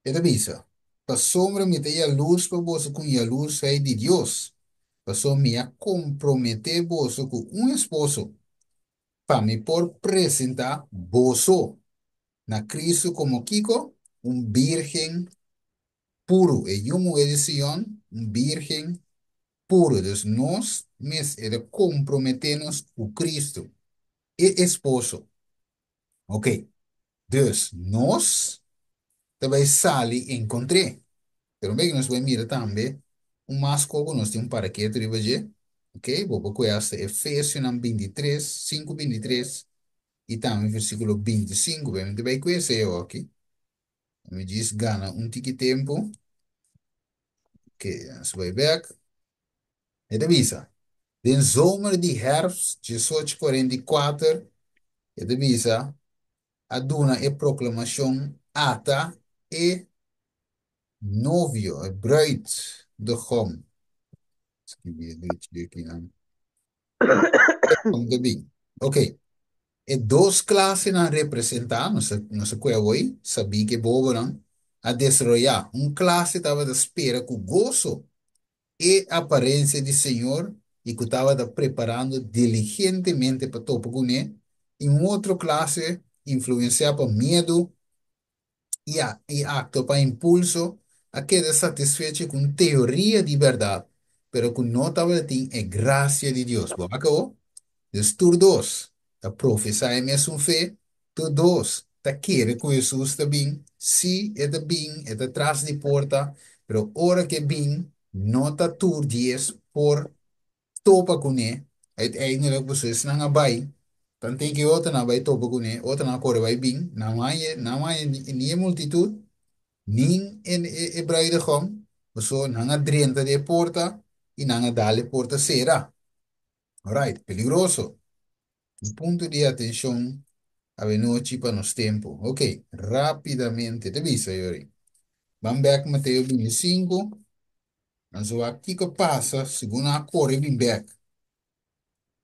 E ta bisa, Pasobra mi ta yalurs pa boso ku un yalurs ei di Dios, pasobra mi a komprometé boso ku un esposo, pa mi por presentá boso na Cristo komo kiko? Un bírgen puru. E yu muhé di Sion, un bírgen puru. Dus nos mes e ta komprometé nos ku Cristo, e esposo. Ok, dus nos ta bai sali enkontr'é. Pero un bes nos bai mira tambe un mas kobo, nos tin un paraketo riba dje. Ok, bo por kohe hasta Efesionan 23, 5 23 i tambe versíkulo 25. Pero mi ta bai kohe esei awoki. Mi djis gana un tiki tempu. Ok, nos bai bek. E ta bisa, Den zomer di herfst 1844, e ta bisa, a duna e proklamashon ata e novio, e bruidegom. Skibí e drechi aki nan. Kom ta bin. Ok. E dos klasenan representá, nos a nos a kue awoi, sabí ku e bobonan a desaroyá. Un klase tabata spera ku goso e aparensia di Señor i ku tabata preparando diligentemente pa topa kuné, i un otro klase influensiá pa miedu i i aktua pa impulso, a keda satisfecho ku un teoria di bèrdat, pero ku no tabatin e grasia di Dios. Bo a kabo? Dus tur dos ta profesá e mesun fe, tur dos ta kere ku Hesus ta bin. Sí, e ta bin, e ta tras di porta, pero ora ku e bin, no ta tur dies por topa kuné. Uiteindelijk pasobra esnan a bai, tanten ku e otronan a bai topa kuné, otronan a kore bai bin, nan haña, nan haña ni e multitut, ni e bruidegom, pasobra nan a drenta den e porta i nan a dal e porta sera. Alright, peligroso. Un punto di atenshon awenochi pa nos tempu. Ok, rápidamente te bisa, Yori. Ban bèk Mateo 25. Nos a wak kiko pasa segun nan a kore bin bèk.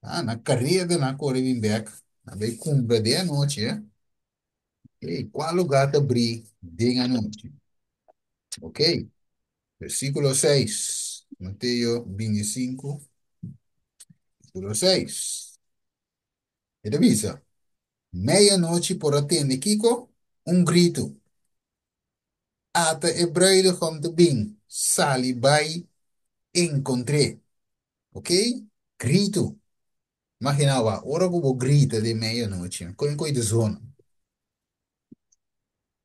Ah, na kareda nan a kore bin bèk. Nan bai kumpra den anochi, eh. Ok, kua lugá ta brí den anochi? Ok, versíkulo 6. Mateo 25, versíkulo 6. E ta bisa, Meianochi por a tende kiko? Un gritu. Ata e bruidegom ta bin, sali bai enkontr'é. Ok? Gritu. Imaginá wak, ora ku bo grita den meianochi, kon koi ta zona?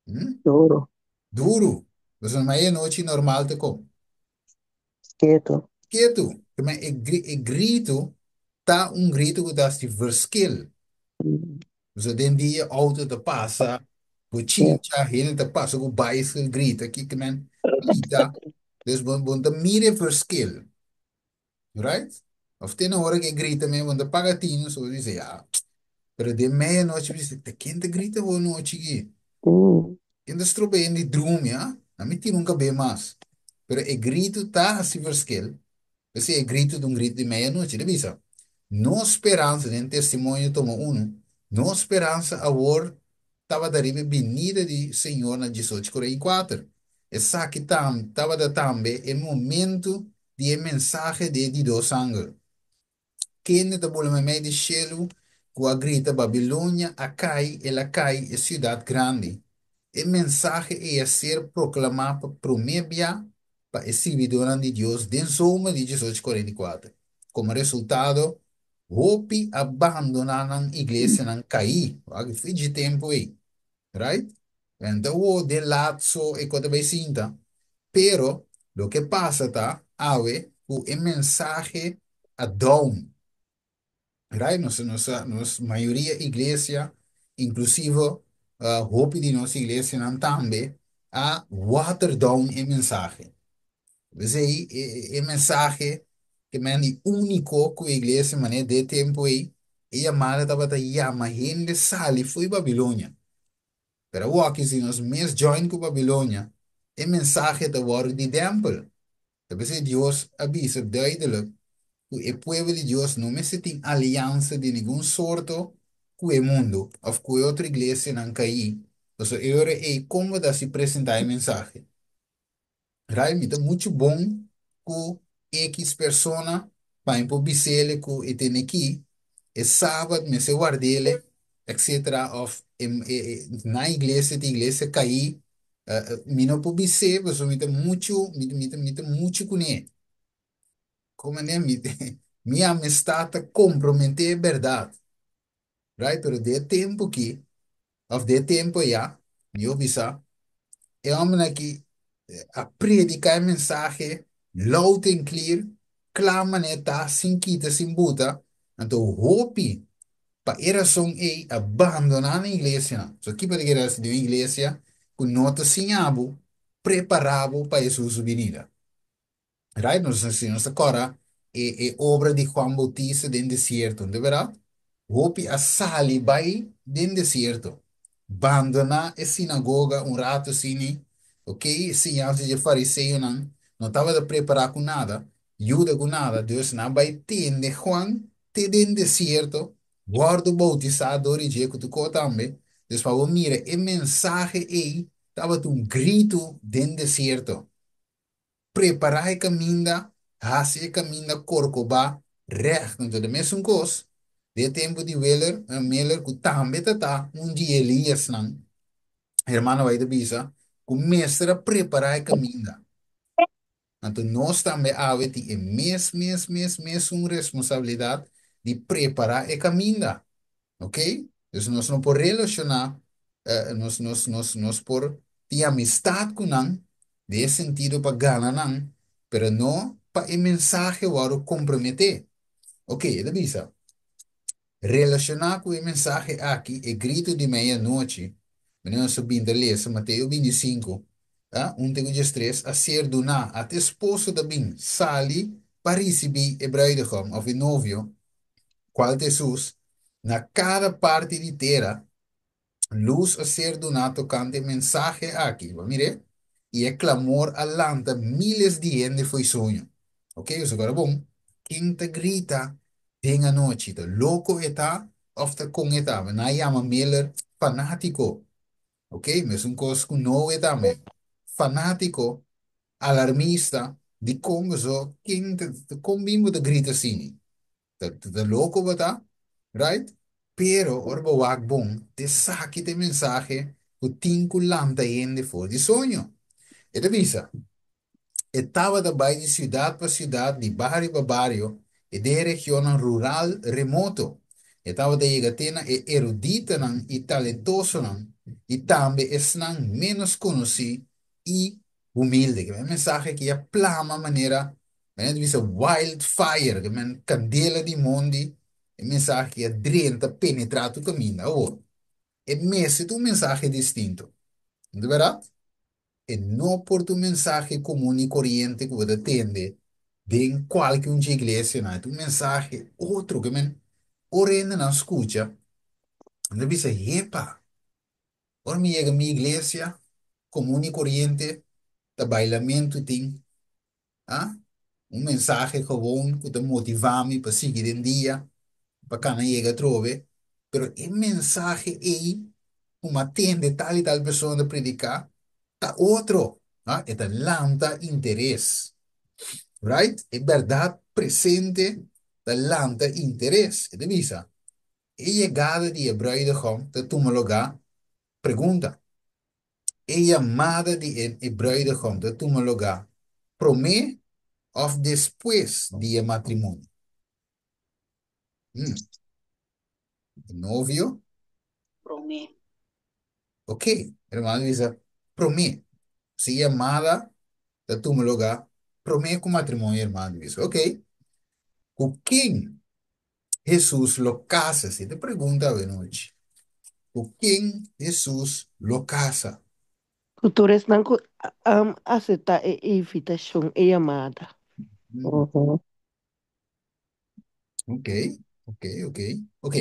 Hm? Duro. Duru. Pasobra meianochi normal ta kon? Ketu. Ketu. Keme e gritu ta un gritu ku ta hasi verskil. Pasobra den dia outo ta pasa, bochincha, hende ta pasa ku bicycle grita, kiko men pita. Dus bo bo ta mira e verskil. Right? Of te na ora ku e grita men bo ta paga tinu, so bo bisa ya. Pero den meianochi bo bisa, ta ken ta grita bo anochi aki? Ken ta stroba hende di drumi, ah? A mi tira un kab'é mas. Pero e gritu ta hasi verschil. P'esei e gritu ta un gritu di meianochi. Ta bisa, Nos speransa, den Testimonio tomo unu, nos speransa awor tabata riba e binida di Señor na 1844. Esaki tam tabata tambe e momentu di e mensahe di e di dos angel. Kende ta bula meimei di shelu ku a grita, Babilonia a kai, el a kai, e siudat grandi! E mensahe ei a ser proklamá pa promé bia pa e sirbidónan di Dios den zomer di 1844. Komo resultado, hopi a bandoná nan iglesianan kaí. Wak e fin dje tempu ei, right? Anto awor den lat so e kos ta bai sinta. Pero loke pasa ta awe ku e mensahe a down. Right? Nos mayoria iglesia, inklusivo hopi di nos iglesianan tambe, a water down e mensahe. P'esei e mensahe ke men di úniko ku e iglesia manera den e tempu ei. E yamada tabata yama hende sali fo'i Babilonia. Pero awor si nos mes join ku Babilonia, e mensahe ta wòrdu di dèmpel. Ta p'esei Dios a bisa duidelijk ku e pueblo di Dios no mester tin aliansa di ningun sorto ku e mundu òf ku e otro iglesianan kaí. Pasobra e ora ei kon bo ta hasi presentá e mensahe? Rai, mi ta muchu bon ku X persona pa mi por bis'ele ku e tene ki, e sabat mester ward'ele, etcetera, òf na iglesia tin iglesia kaí, mi no por bis'é pasobra mi ta muchu, mi ta muchu kuné. Komo ne? Mi amistad ta komprometé e bèrdat. Right? Pero den e tempu aki, òf den e tempu ayá, mihó bisá, e hòmbernan aki a prediká e mensahe loud and clear, kla manera ta, sin kita, sin buta. Anto hopi pa e rason ei a bandoná nan iglesianan. So kiko ta kere hasi den un iglesia ku no ta siña bo, prepará bo pa Hesus su binida? Right? Nos si nos ta kòrda e obra di Juan Bautista den desierto, no ta bèrdat? Hopi a sali bai den desierto, bandoná e sinagoga un ratu asina, ok, e siñansa dje fariseonan no tabata prepará ku nada, yuda ku nada, dus nan bai tende Juan te den desierto, wòrdu boutisá dor di dje ku tur kos tambe. Dus pa bo mira e mensahe ei tabata un gritu den desierto. Prepará e kaminda, hasi e kaminda korkobá règt. Anto ta mesun kos den e tempu di Willer, Miller, ku tambe ta ta un di Eliasnan, hermano bai ta bisa ku mester a prepará e kaminda. Anto nos tambe awe tin e mes, mes, mes, mesun responsabilidat di prepará e kaminda. Ok? Dus nos no por relashoná, nos por tin amistad ku nan, den e sentido pa gana nan, pero no pa e mensahe wòrdu komprometé. Ok, e ta bisa, relashoná ku e mensahe aki, e gritu di meianochi, manera nos a bin ta lesa Mateo 25, 1 te ku 13, a ser duná, ata e esposo ta bin sali pa risibí e bruidegom òf e novio, Cual ta Hesus? Na cada parti di tera, lus a ser duná tocante e mensahe aki. Bo a mir'é? I e clamor a lanta miles di hende fo'i soño. Ok, esaki ora bon. Ken ta grita den anochi? Ta loco e ta of ta con e ta? Nan a yama Miller fanatico. Ok, mesun cos cu Noe tambe. Fanatico, alarmista, dicon boso, ken ta, con bin bo ta grita asini? Ta loko bo ta, right? Pero ora bo wak bon, t'esaki ta e mensahe ku tin ku lanta hende for di soño. E ta bisa, E tabata bai di siudat pa siudat, di bario pa bario, i den e regionnan rural remoto. E tabata yega te na e eruditonan i talentosonan, i tambe esnan ménos konosí i humilde. Ke men mensahe ki a plama manera, manera ta bisa wild fire, ke men kandela di mondi, e mensahe ki a drenta, penetrá tur kaminda. Awor, e mester ta un mensahe distinto. No ta bèrdat? E no por ta un mensahe komun i koriente ku bo ta tende den kualke un dje iglesianan. E ta un mensahe otro, ke men ora hendenan skucha, nan ta bisa, Hepa! Ora mi yega mi iglesia, komun i koriente, ta bailamentu tin, ah, un mensahe gewoon ku ta motivá mi pa sigui den dia, pa kana yega atrobe. Pero e mensahe ei ku mi a tende tal i tal persona ta prediká ta otro, ah, e ta lanta interes. Right? E bèrdat presente ta lanta interes. E ta bisa, E yegada di e bruidegom ta tuma lugá? Pregunta. E yamada di e bruidegom ta tuma lugá promé òf despues di e matrimonio? E novio? Promé. Ok, hermano bisa promé. Si yamada ta tuma lugá promé ku matrimonio, hermano bisa. Ok. Ku ken Hesus lo kasa? Si ta pregunta awenochi. Ku ken Hesus lo kasa? Ku tur esnan ku a aseptá e invitashon, e yamada. Ok, Ok, ok. Ok,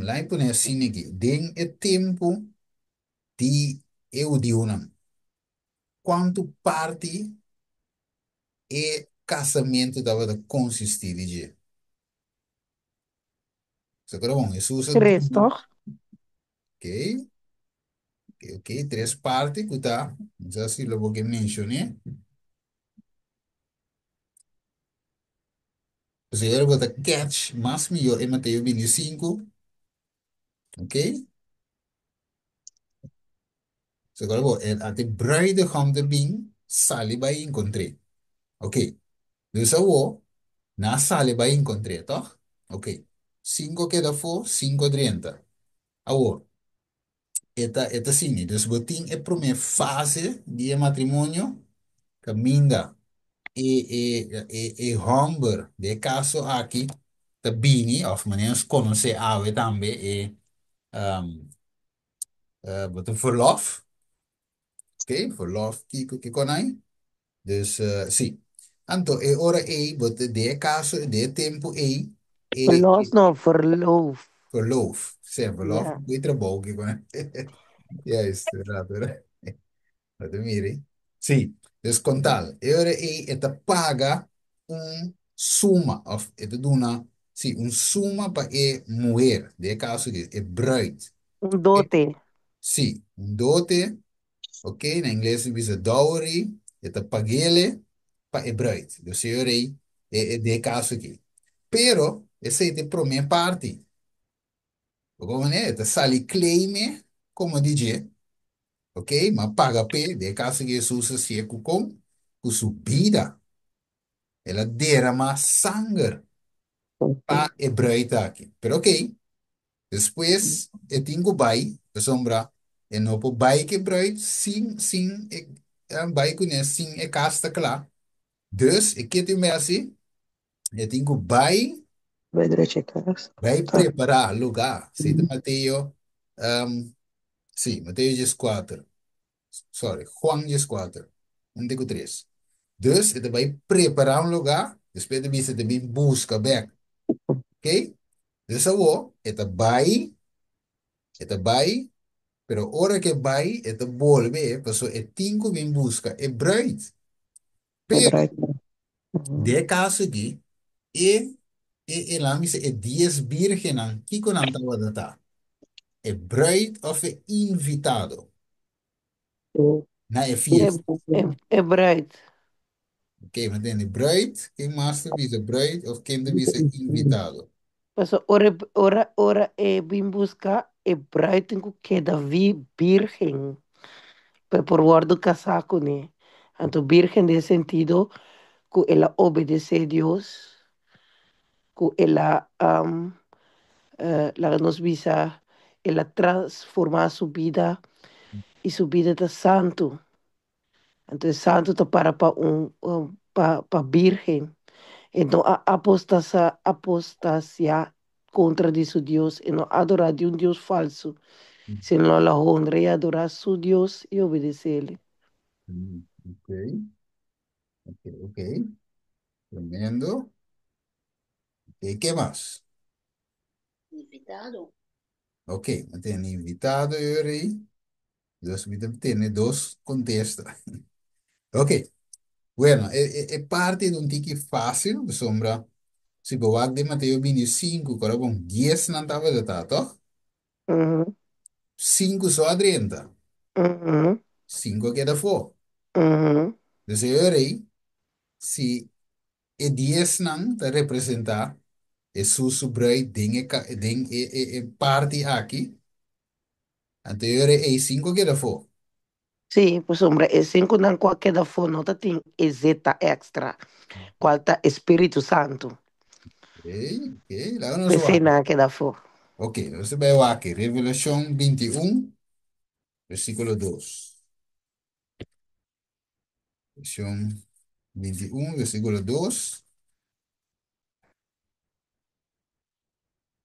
laat me pone asina aki. Den e tempu di e hudiunan, kuantu parti e kasamentu tabata konsistí di dje? So, pero bon, Hesus a Tres, duna, toch? ok, ok, ok, tres parti ku ta, no sa si lo bo ke menshoné. Pues bo ta catch mas mihó e Mateo 25, ok? So, pero bon, el ate bruidegom te bin sali bai encontré. Ok, dus awo, na sali bai encontré, toch? Ok, cinco queda fo, cinco drenta. Awo, eta sini, dus bo tin e prome fase di e matrimonio, caminda e homber, de caso aki, ta bini, of menos conoce awe tambe, e bo ta verlof, ok, verlof kiko kiko nai. Dus sí. Anto, e ora ei, bo te de caso, de tempo ei, e Verlos, no, verloof. verlof. Sí, verlof, Ja. e trabalho kiko nai. Juist, verdad, verdad. Laat mire. Sí, dus con tal, e ora ei, e ta paga un suma, of e ta duna, sí, un suma pa e mujer, de caso di e bruid. Un dote. Sí, un dote, ok, na ingles se dice dowry, e ta pagele pa e bruid. Dus e ora ei, e de caso aki. Pero, esei ta e prome parti. Como ne, ta sali claime como DJ, ok, ma paga pe, de caso que Jesus hacía con su vida. El a derrama sanger pa e bruid aki. Pero ok, despues e tin ku bai, pasobra e no por bai ku e bruid sin e, bai kuné sin e kas ta kla. Dus e ke tin hasi, e tin ku bai, Bai drecha e kas. bai Ta. prepará lugá. Sí, ta Mateo, sí, Mateo 14. Sorry, Juan 14. Un te ku tres. Dus e ta bai prepará un lugá, despues ta bisa e ta bin buska bèk. Ok? Dus awor e ta bai, e ta bai, pero ora ke bai, e ta bolbe, pasobra e tin ku bin buska e bruid. E Pero, bruid. den e kaso aki, e laat me e 10 virgennan, kiko nan tabata ta? E bruid of e invitado na e fiesta? E bruid. Ok, mi a tende bruid, ken mas ta bisa bruid of ken ta bisa invitado? Paso ora e bin busca e bruid tin ku keda vi virgen pa por wordo casá kuné. Anto virgen den sentido ku el a obedece Dios, ku el a laga nos bisa el a transforma su bida y su bida ta santo. Anto e santo ta para pa un pa virgen. E no a apostasa apostasia kontra di su Dios, e no adora di un Dios falso, sino el a honra i adora su Dios i obedecele. Ok, ok, ok. Tremendo. Ok, ke mas? Invitado. Ok, mi tene invitado ei. Dus mi tene dos kontesta. Ok, bueno, e parti di un tiki fásil, pasobra si bo wak den Mateo 25, kora bon, 10 nan tabata ta, toch? Sinku so a drenta, sinku a keda afó. Dus e ora ei, si e 10 nan ta representá Hesus su bruid den e parti aki, anto e ora ei sinku a keda afó. Sí, pasobra e sinkunan ku a keda afó no ta tin e zeta èkstra, kual ta e Spiritu Santu. Ok, ok, laga nos P'esei wak. nan a keda afó. Ok, nos ta bai wak Revelashon 21, versíkulo 2. Revelashon 21, versíkulo 2.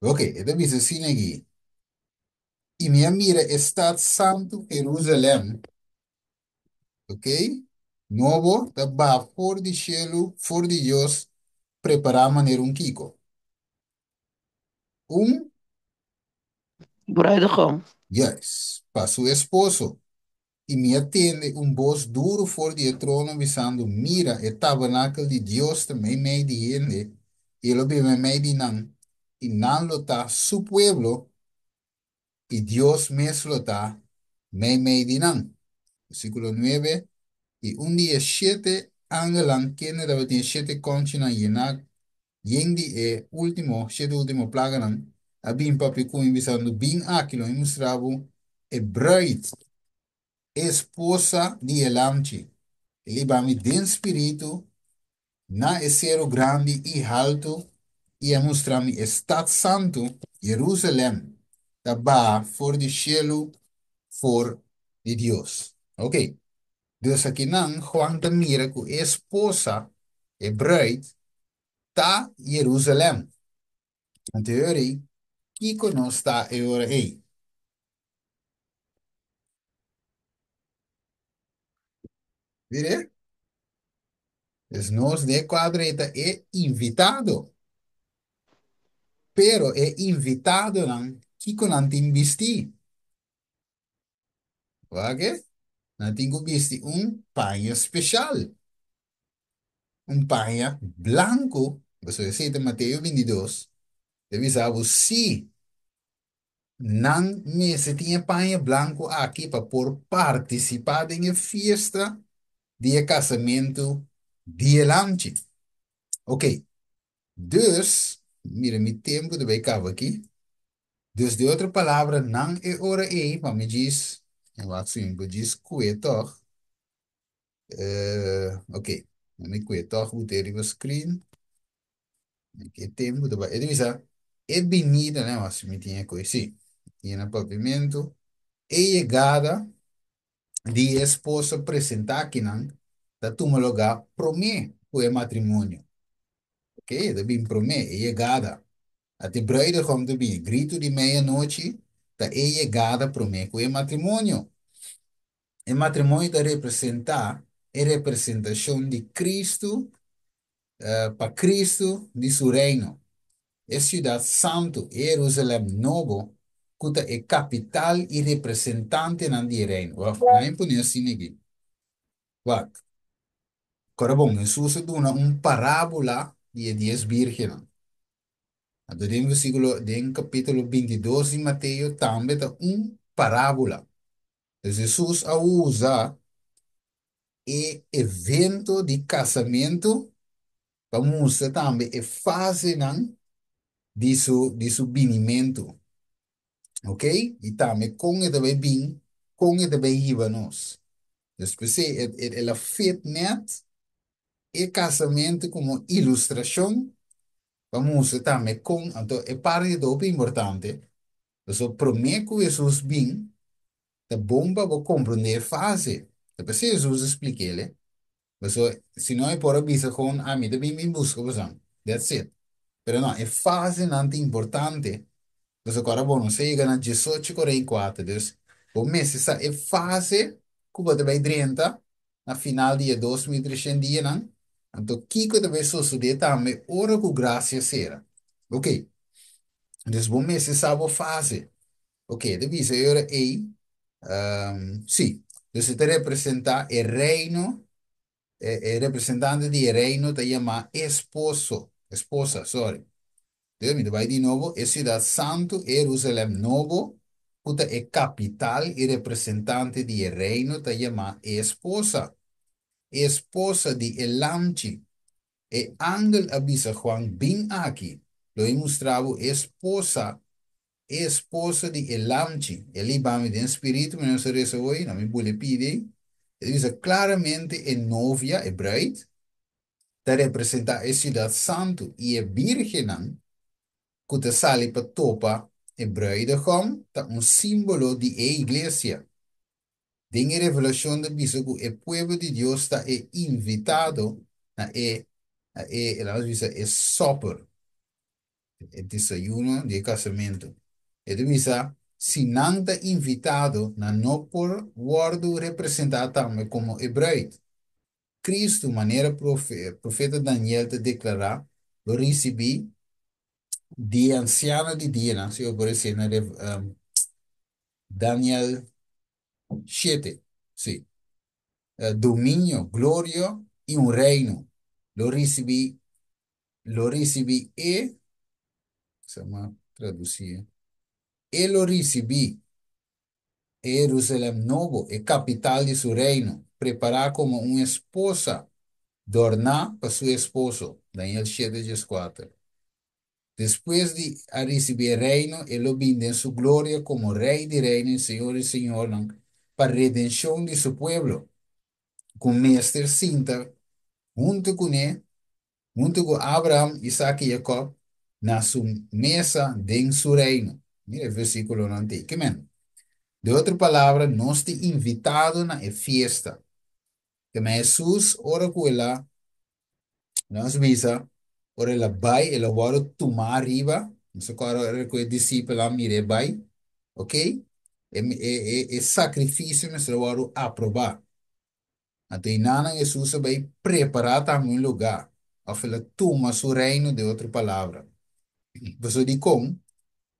Ok, e ta bisa asina aki. I mi a mira e stat santu Jerusalèm, ok, nobo, ta baha for di shelu, for di Dios, prepará manera un kiko. Un Bruidegom. Juist, pa su esposo. I mi a tende un bos duru for di e trono bisando, Mira, e tabernakel di Dios ta meimei di hende, i e lo biba meimei di nan, i nan lo ta su pueblo, i Dios mes lo ta meimei di nan. Versíkulo 9, I un di e shete angelnan kende tabatin e shete kònchinan yená yen di e último, shete último plaganan, a bin papia ku mi bisando, Bin aki, lo mi mustra bo e brùid, e esposa di e Lamchi. El hiba mi den spiritu na e seru grandi i haltu i a mustra mi e stat santu, Jerusalèm, ta baha for di shelu for di Dios. Ok. Dus akinan Juan ta mira ku e esposa, e brùid, ta Jerusalèm. Anto e ora ei, kiko nos ta e ora ei? Mire, dus nos den e kuadro ei ta e invitado. Pero e invitadonan, kiko nan tin bistí? Wak? Nan tin ku bisti un paña speshal, un paña blanku. Pasobra esei ta Mateo 22, ta bisa bo si nan mester tin e paña blanku aki pa por partisipá den e fiesta di e kasamentu di e Lamchi. Ok, dus, mira mi tempu ta bai kaba aki. Dus di otro palabra, nan e ora ei pa mi djis, wak si mi por djis kue tòg. Ok, mi kue tòg bot'é riba screen. E tempu ta bai. E ta bisa, e binida, ne, wak si mi tin e kue, si, mi tin na papiamentu. E yegada di e esposo presentá akinan ta tuma lugá promé ku e matrimonio. Ok, e ta bin promé, e yegada. Ate bruidegom ta bini, gritu di meianochi ta e yegada promé ku e matrimonio. E matrimonio ta representá e representashon di Kristu pa Kristu di su reino. E siudat santu, e Herusalèm nobo, ku ta e kapital i representantenan di e reino. Wak, nan a pone asina aki. Wak. Kora bon, Hesus a duna un parábola di e dies bírgennan. Anto den versíkulo, den kapítulo 22 di Mateo tambe ta un parábola. Dus Hesus a usa e evento di kasamentu pa mustra tambe e fasenan di su, di su binimentu. Ok? I tambe kon e ta bai bin, kon e ta bai hiba nos. Dus p'esei e, e, el a fit net e kasamentu komo ilustrashon pa mustra tambe kon, anto e parti ta hopi importante, pasobra promé ku Hesus bin, ta bon pa bo komprondé e fase. Ta p'esei Hesus a splik'el e. Pasobra si no e por a bisa kon, ah, mi ta bin bin buska bosan. That's it. Pero no, e fasenan ta importante. Pasobra ku ora bo no sa yega na 18:44, dus bo mester sa e fase ku bo ta bai drenta na final di e 2300 dianan, anto kiko ta bai sosodé tambe ora ku grasia sera. Ok, dus bo mester sa bo fase. Ok, ta bisa e ora ei, sí, dus e ta representá e reino, e representante di e reino ta yamá esposo, esposa, sorry. Entonces mi ta bai di nobo, e siudat santu, e Herusalèm nobo, ku ta e kapital i representante di e reino ta yamá e esposa, e esposa di e Lamchi. E angel a bisa Juan, Bin aki, lo mi mustra bo e esposa, e esposa di e Lamchi. El hiba mi den spiritu, mi no sa resa hoy, na mi bule pidi ei. E ta bisa klaramente e novia, e bruid, ta representá e siudat santu i e bírgennan ku ta sali pa topa e brùidegòm ta un símbolo di e iglesia. Den e Revelashon ta bisa ku e pueblo di Dios ta e invitado na e na e laga nos bisa e sòper. E desayuno di e kasamentu. E ta bisa, si nan ta invitado, nan no por wòrdu representá tambe komo e brùid. Kristu, manera profeta Daniel ta deklará, lo risibí Di ansiano di dianan, si bo por esei na Daniel 7, sí. Dominio, gloria i un reino. Lo risibí e, se tradusí, e lo risibí Jerusalèm Nobo, e kapital di su reino, prepará komo un esposa, dòrná pa su esposo. Daniel 7, 4. Despues di a risibí e reino, e lo bin den su gloria komo rei di reino i señor di señor, pa redenshon di su pueblo. Ku mester sinta huntu kuné, huntu ku Abraham, Isaac i Jacob, na su mesa den su reino. Mira e versíkulonan ei. Ke men? Den otro palabra, nos ta invitá na e fiesta. Ke men Hesus, ora ku el a, nos bisa, ora el a bai, el a wòrdu tumá ariba, no sa kua ora ku e disipelnan mir'é bai, ok? E sakrifisio mester wòrdu aprobá. Anto einan Hesus a bai prepará tambe un lugá, òf el a tuma su reino, den otro palabra. Pasobra dikon,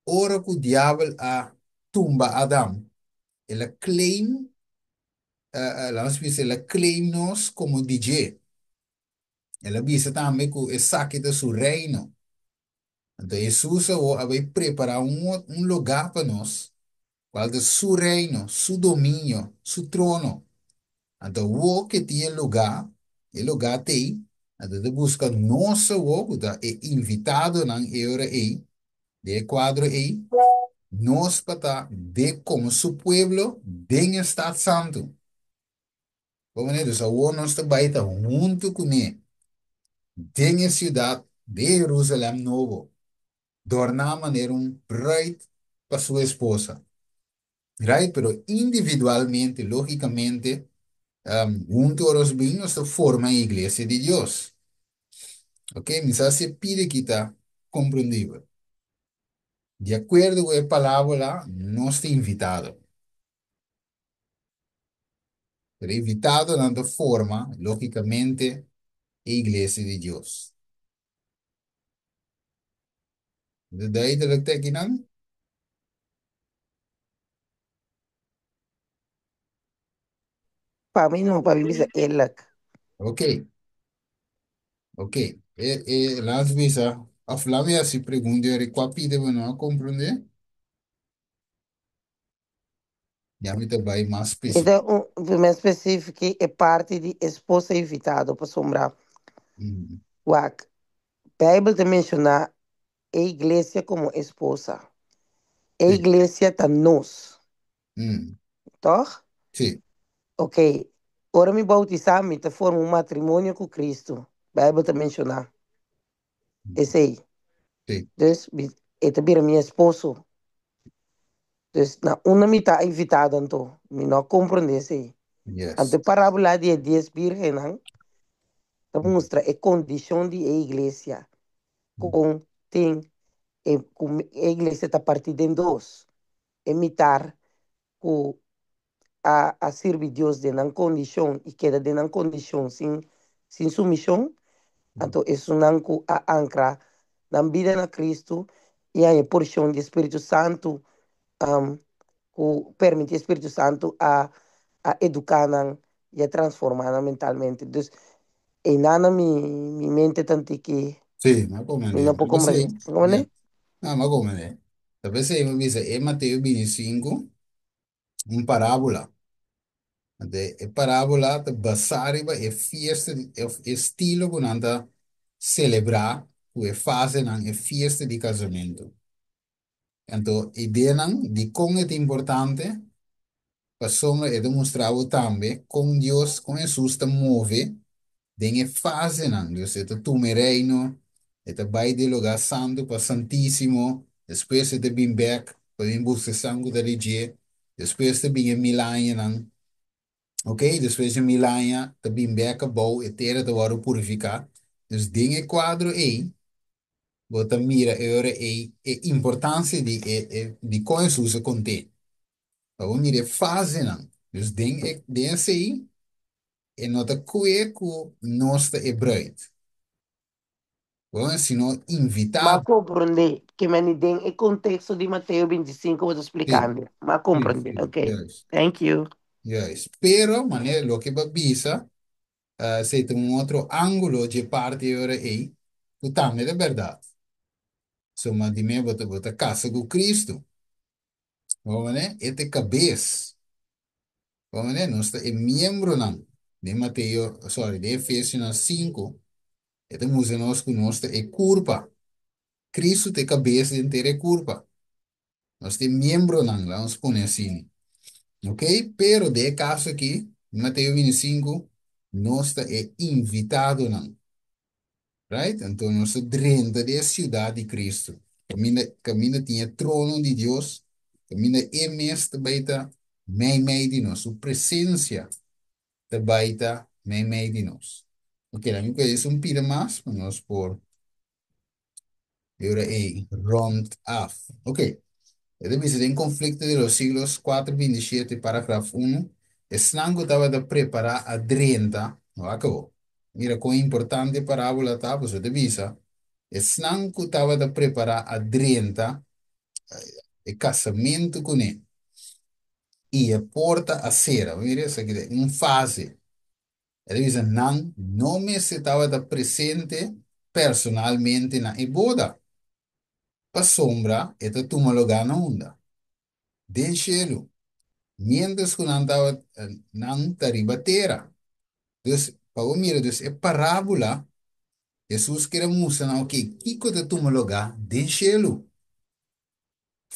ora ku diabel a tumba Adam, el a claim, laga bisa, el a claim nos komo di dje. El a bisa tambe ku esaki ta su reino. Anto Hesus a bai prepará un lugá pa nos, kual ta su reino, su dominio, su trono. Anto awor ku tin e lugá, e lugá t'ei, anto ta buska nos awor, ku ta e invitadonan e ora ei, den e kuadro ei, nos pa ta de komo su pueblo den e stat santu. Komo dus awor nos ta bai ta huntu kuné den e siudat di Jerusalèm Nobo, dòrná manera un brùit pa su esposa. Right? Pero individualmente, lógikamente, huntu nos bin, nos ta forma e iglesia di Dios. Ok? Mi sa si pida aki ta komprendibel. Di akuerdo ku e palabra, nos ta invitá. Pero invitadonan ta forma, lógikamente, e iglesia di Dios. Duidelijk te akinan? Pa mi no, pa mi bisa eerlijk. Ok. Laat bisa, of laat me así preguntar, kua pida bo no a komprendé? Ya mi ta bai mas spesífiko. Anto, un mas spesífiko e parti di esposa invitá pasobra. Wak, Beibel ta menshoná e iglesia komo esposa. E iglesia ta nos, toch? Sí. Ok. Ora mi boutisá, mi ta forma un matrimonio ku Kristu. Beibel ta menshoná. Esei. Dus, e ta bira mi esposo. Dus, na unda mi ta invitá, anto, mi no a komprendé esei. Anto parábola di 10 vírgenes, ta mustra e kondishon di iglesia. Ku tin e, ku e iglesia ta partí den dos. E mitar ku a sirbi Dios den nan kondishon i keda den nan kondishon sin sumishon. Anto esunnan ku a ankra nan bida na Kristu i e porshon di Spiritu Santu ku permití Spiritu Santu a eduká nan i a transformá nan mentalmente. Dus, einan mi mente tantiki Sí, m'a mi komprendé. no por komprendé. Komprendé? No, m'a komprendé. Talbes ei mi bisa, e Mateo 25, un parábola. E parábola ta basá riba e fiesta, e estilo ku nan ta selebrá, ku e fasenan, e fiesta di kasamentu. Anto, ideanan di kon ta importante, pasobra e ta mustra tambe kon Dios, kon Hesus ta move, den e fasenan. Dios ta tuma reino, e ta bai di lugá santu pa santísimo, despues e ta bin bèk, pa bin buska santu ta di dje, despues ta bin e 1000 añanan, ok? Despues di 1000 aña, ta bin bèk abou, e tera ta wòrdu purifiká. Dus den e kuadro ei, bo ta mira e ora ei e importansia di kon Hesus a kont'é. Pa bo mira e fasenan. Dus den esei, e no ta kue ku nos ta e brùit. Bueno, sino M'a invitado. komprondé, ke men den e konteksto di Mateo 25 bo ta Sí, splikando. M'a sí, komprondé. sí, Ok. juist. Thank you. Juist. Pero, manera, loke bo a bisa, si tin un otro ángulo di parti ora ei, ku tambe ta bèrdat. So, ma di me bo ta kasa ku Kristu. Bo ne? E ta e kabes. Bo ne? Nos ta e miembronan. Den Mateo, sorry, den Efesionan 5, e ta mustra nos ku nos ta e kurpa. Kristu ta e kabes di henter e kurpa. Nos ta e miembronan, laga nos pone asina. Ok? Pero den e kaso aki, Mateo 25, nos ta e invitadonan. Right? Anto nos ta drenta den e siudat di Kristu. Kaminda, kaminda tin e trono di Dios, kaminda e mes ta bai ta meimei di nos. Su presensia ta bai ta meimei di nos. Ok, laga mi kue un pida mas pa nos por e ora ei rond af. Ok. E ta bisa den Conflicto de los Siglos 427 paragraf 1, esnan ku tabata prepará a drenta, wak awor, mira kon importante e parábola ta, pasobra ta bisa, esnan ku tabata prepará a drenta e kasamentu kuné, i e porta a sera. Mira esaki ta un fase. E ta bisa nan no mester tabata presente personalmente na e boda. Pasobra e ta tuma lugá na unda? Den shelu. Miéntras ku nan tabata nan ta riba tera. Dus, pa bo mira dus e parábula, Hesus kier a mustra nan, oke, kiko ta tuma lugá den shelu?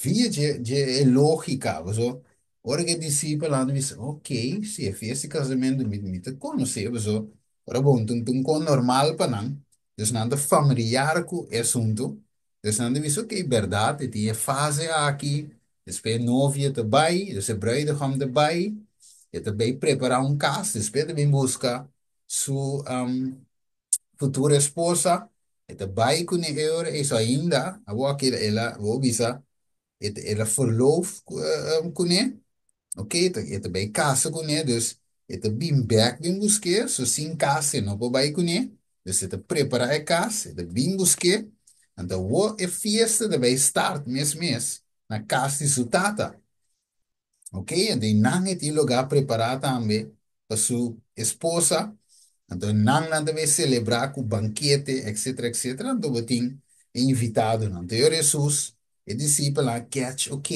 Via dje dje e lógika, paso ora ku e disipelnan ta bisa, ok, si e fiesta di kasamentu mi mi ta konosé, paso ora bon ta un kon normal pa nan, dus nan ta familiar ku e asuntu, dus nan ta bisa, ok, bèrdat e tin e fase aki, despues e novio ta bai, dus e bruidegom ta bai, e ta bai prepará un kas, despues e ta bin buska su futuro esposa, e ta bai kuné e ora ei, so ainda awor aki el a, bo bisa, e ta el a verloof kuné, ok, e ta e ta bai kasa kuné, dus e ta bin bèk bin busk'é, so sin kas e no por bai kuné, dus e ta prepará e kas, e ta bin busk'é, anto awor e fiesta ta bai start mes mes na kas di su tata. Ok, anto i nan e tin lugá prepará tambe pa su esposa, anto nan nan ta bai selebrá ku bankete, etcetera, etcetera, anto bo tin e invitadonan. Anto e ora Hesus, e disipelnan a catch ok,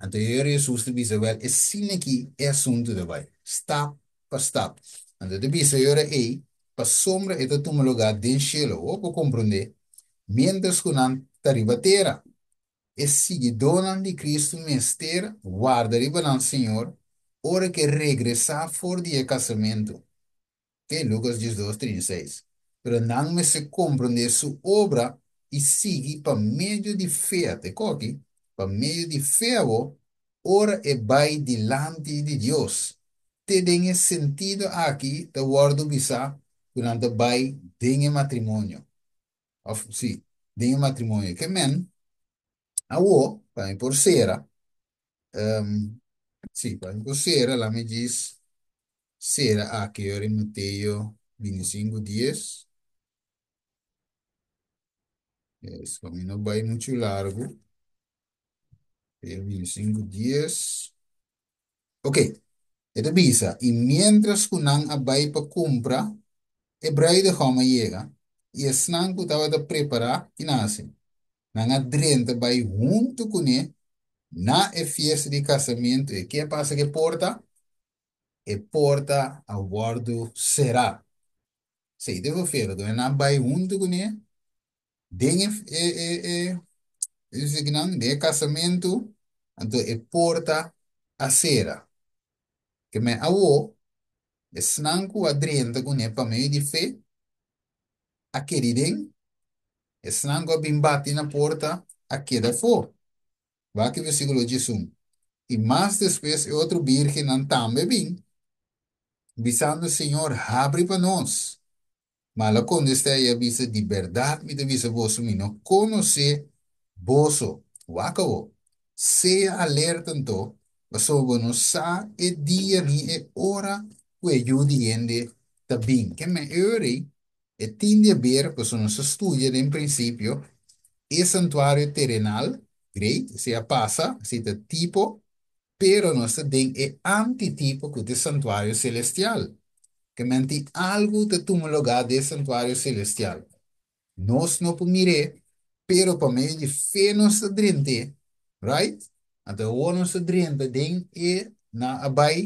anto e ora Hesus ta bisa, wèl, esina aki e asuntu ta bai, stap pa stap. Anto e ta bisa e ora ei, pasobra e ta tuma lugá den shelu, awor bo komprondé, miéntras ku nan ta riba tera. E siguidónan di Kristu mester warda riba nan Señor ora ku e regresá for di e kasamentu. Te Lukas 12, 36. Pero nan mester komprondé su obra i sigui pa medio di fe, te koki, pa medio di fe awor, ora e bai dilanti di Dios. Te den e sentido aki ta wòrdu bisá ku nan ta bai den e matrimonio. Of sí, den e matrimonio. Ke men, awo, pa mi por sera, um, sí, pa mi por sera, la mi djis sera aki ora in Mateo 25, 10. Es, pa mi no bai muchu largu. Mateo 25, 10. Ok, e ta bisa, i miéntras ku nan a bai pa kumpra, e bruidegom a yega, i esnan ku tabata prepará, ki nan hasi? Nan a drenta bai huntu kuné na e fiesta di kasamentu, i ke a pasa ku e porta? E porta a wòrdu será. Esei ta referí ku nan a bai huntu kuné den e e e e e den e kasamentu, anto e porta a sera. Ke men awo, esnan ku a drenta kuné pa medio di fe a keda den, esnan ku a bin bati na porta a keda afó. Wak e versíkulo 11. I mas despues e otro bírgennan tambe bin, bisando, Señor, habri pa nos. Ma el a kontestá i a bisa, Di bèrdat mi ta bisa boso, mi no konosé boso. Wak awor, sea alerta anto, pasobra bo no sa e dia ni e ora ku e Yu di hende ta bin. Ke men e ora ei? E tin di haber, pasobra nos a studia den prinsipio, e santuario terenal, great, esei a pasa, esei ta tipo, pero nos ta den e antitipo ku ta e santuario selestial. Ke men tin algu ta tuma lugá den e santuario selestial. Nos no por mir'é, pero pa medio di fe nos ta drent'é, right? Anto awor nos ta drenta den e, nan a bai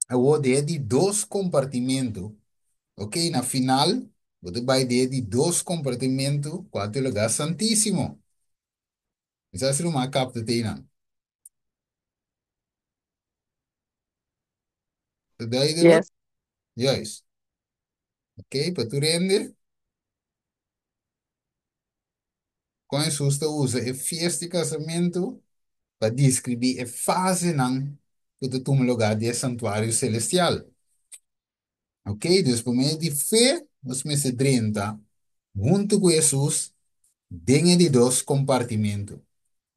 awor den e di dos kompartimentu. Ok, na final, bo ta bai den e di dos kompartimentu, kual ta e lugá santísimo. Mi sa si ruman a kapta te einan. Ta duidelijk? Yes. Juist. Ok, pa tur hende, kon Hesus ta usa e fiesta di kasamentu pa deskribí e fasenan ku ta tuma lugá di e santuario selestial. Ok, dus pa medio di fe nos mester drenta huntu ku Hesus den e di dos kompartimentu.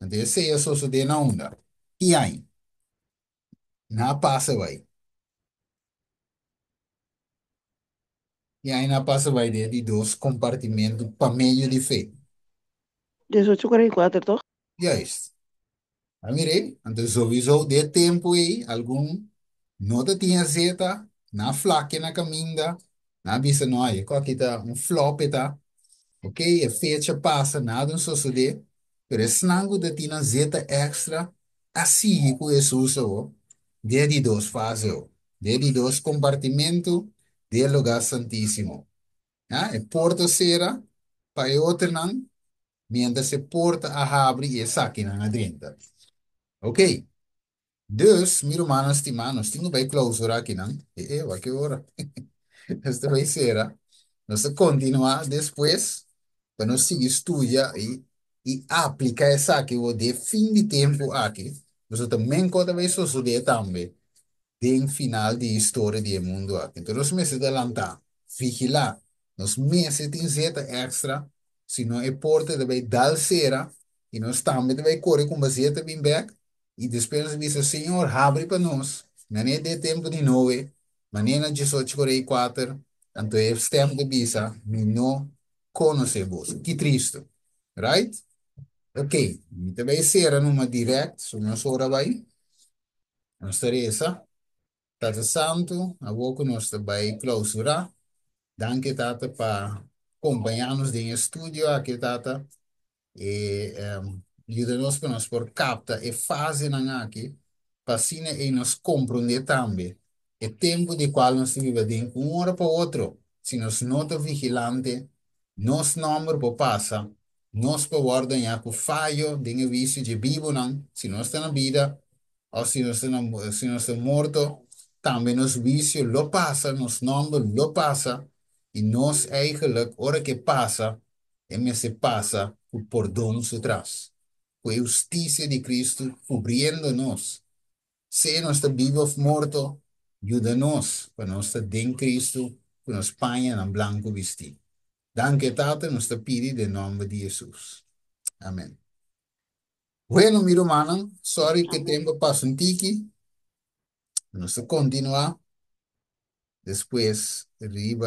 Anto esei a sosodé na unda? Ki aña? Nan a pasa bai. I ai nan a pasa bai den e di dos kompartimentu pa medio di fe. 1844, toch? Juist. A mir'é? Anto souiso den e tempu ei algun no ta tin azeta, nan a flakia na kaminda, nan a bisa no ai, e kòki ta un flop e ta. Ok, e fecha pasa, nada no sosodé, pero esnan ku ta tin azeta èkstra a sigui ku Hesus awor den e di dos fase awor, den e di dos kompartimentu den e lugá santísimo. Ah, e porta a sera pa e otronan, miéntras e porta a habri i esakinan a drenta. Ok, dus, mi rumannan stimá, nos tin ku bai klousura akinan. E, e, wak ki ora. Nos ta bai sera. Nos ta kontinuá despues pa nos sigui studia i apliká esaki wou den fin di tempu aki. Pasobra ta men kos ta bai sosodé tambe den final di historia di e mundu aki. Enton nos mester ta lantá, vigilá. Nos mester tin zeta èkstra, sino e porta ta bai dal sera i nos tambe ta bai kore kumba zeta bin bèk i despues nos bisa, Señor, habri pa nos, manera den e tempu di Noe, manera na 1844, anto e stèm ta bisa, Mi no konosé boso. Ki tristu, right? Ok, mi ta bai sera numa dirèkt, so nos ora bai. Nos ta resa. Tata Santu, awor ku nos ta bai klousurá, danki Tata pa kompañá nos den e studio aki Tata. E yuda nos pa nos por kapta e fasenan aki, pa asina ei nos komprondé tambe e tempu di kual nos ta biba den un ora pa otro. Si nos no ta vigilante, nos nòmber por pasa, nos por wòrdu dañá ku fayo den e wisio dje bibunan, si nos ta na bida òf si nos ta na si nos ta morto, tambe nos wisio lo pasa, nos nòmber lo pasa, i nos eigenlijk ora ke pasa, e mester pasa ku pordon su tras, ku e hustisia di Kristu kubriendo nos. Sea nos ta biba òf morto, yuda nos pa nos ta den Kristu ku nos pañanan blanku bistí. Danki, Tata, nos ta pidi den nòmber di Hesus. Amèn. Bueno, mi rumannan, sòri ku e tempu a pasa un tiki. Nos ta kontinuá despues riba.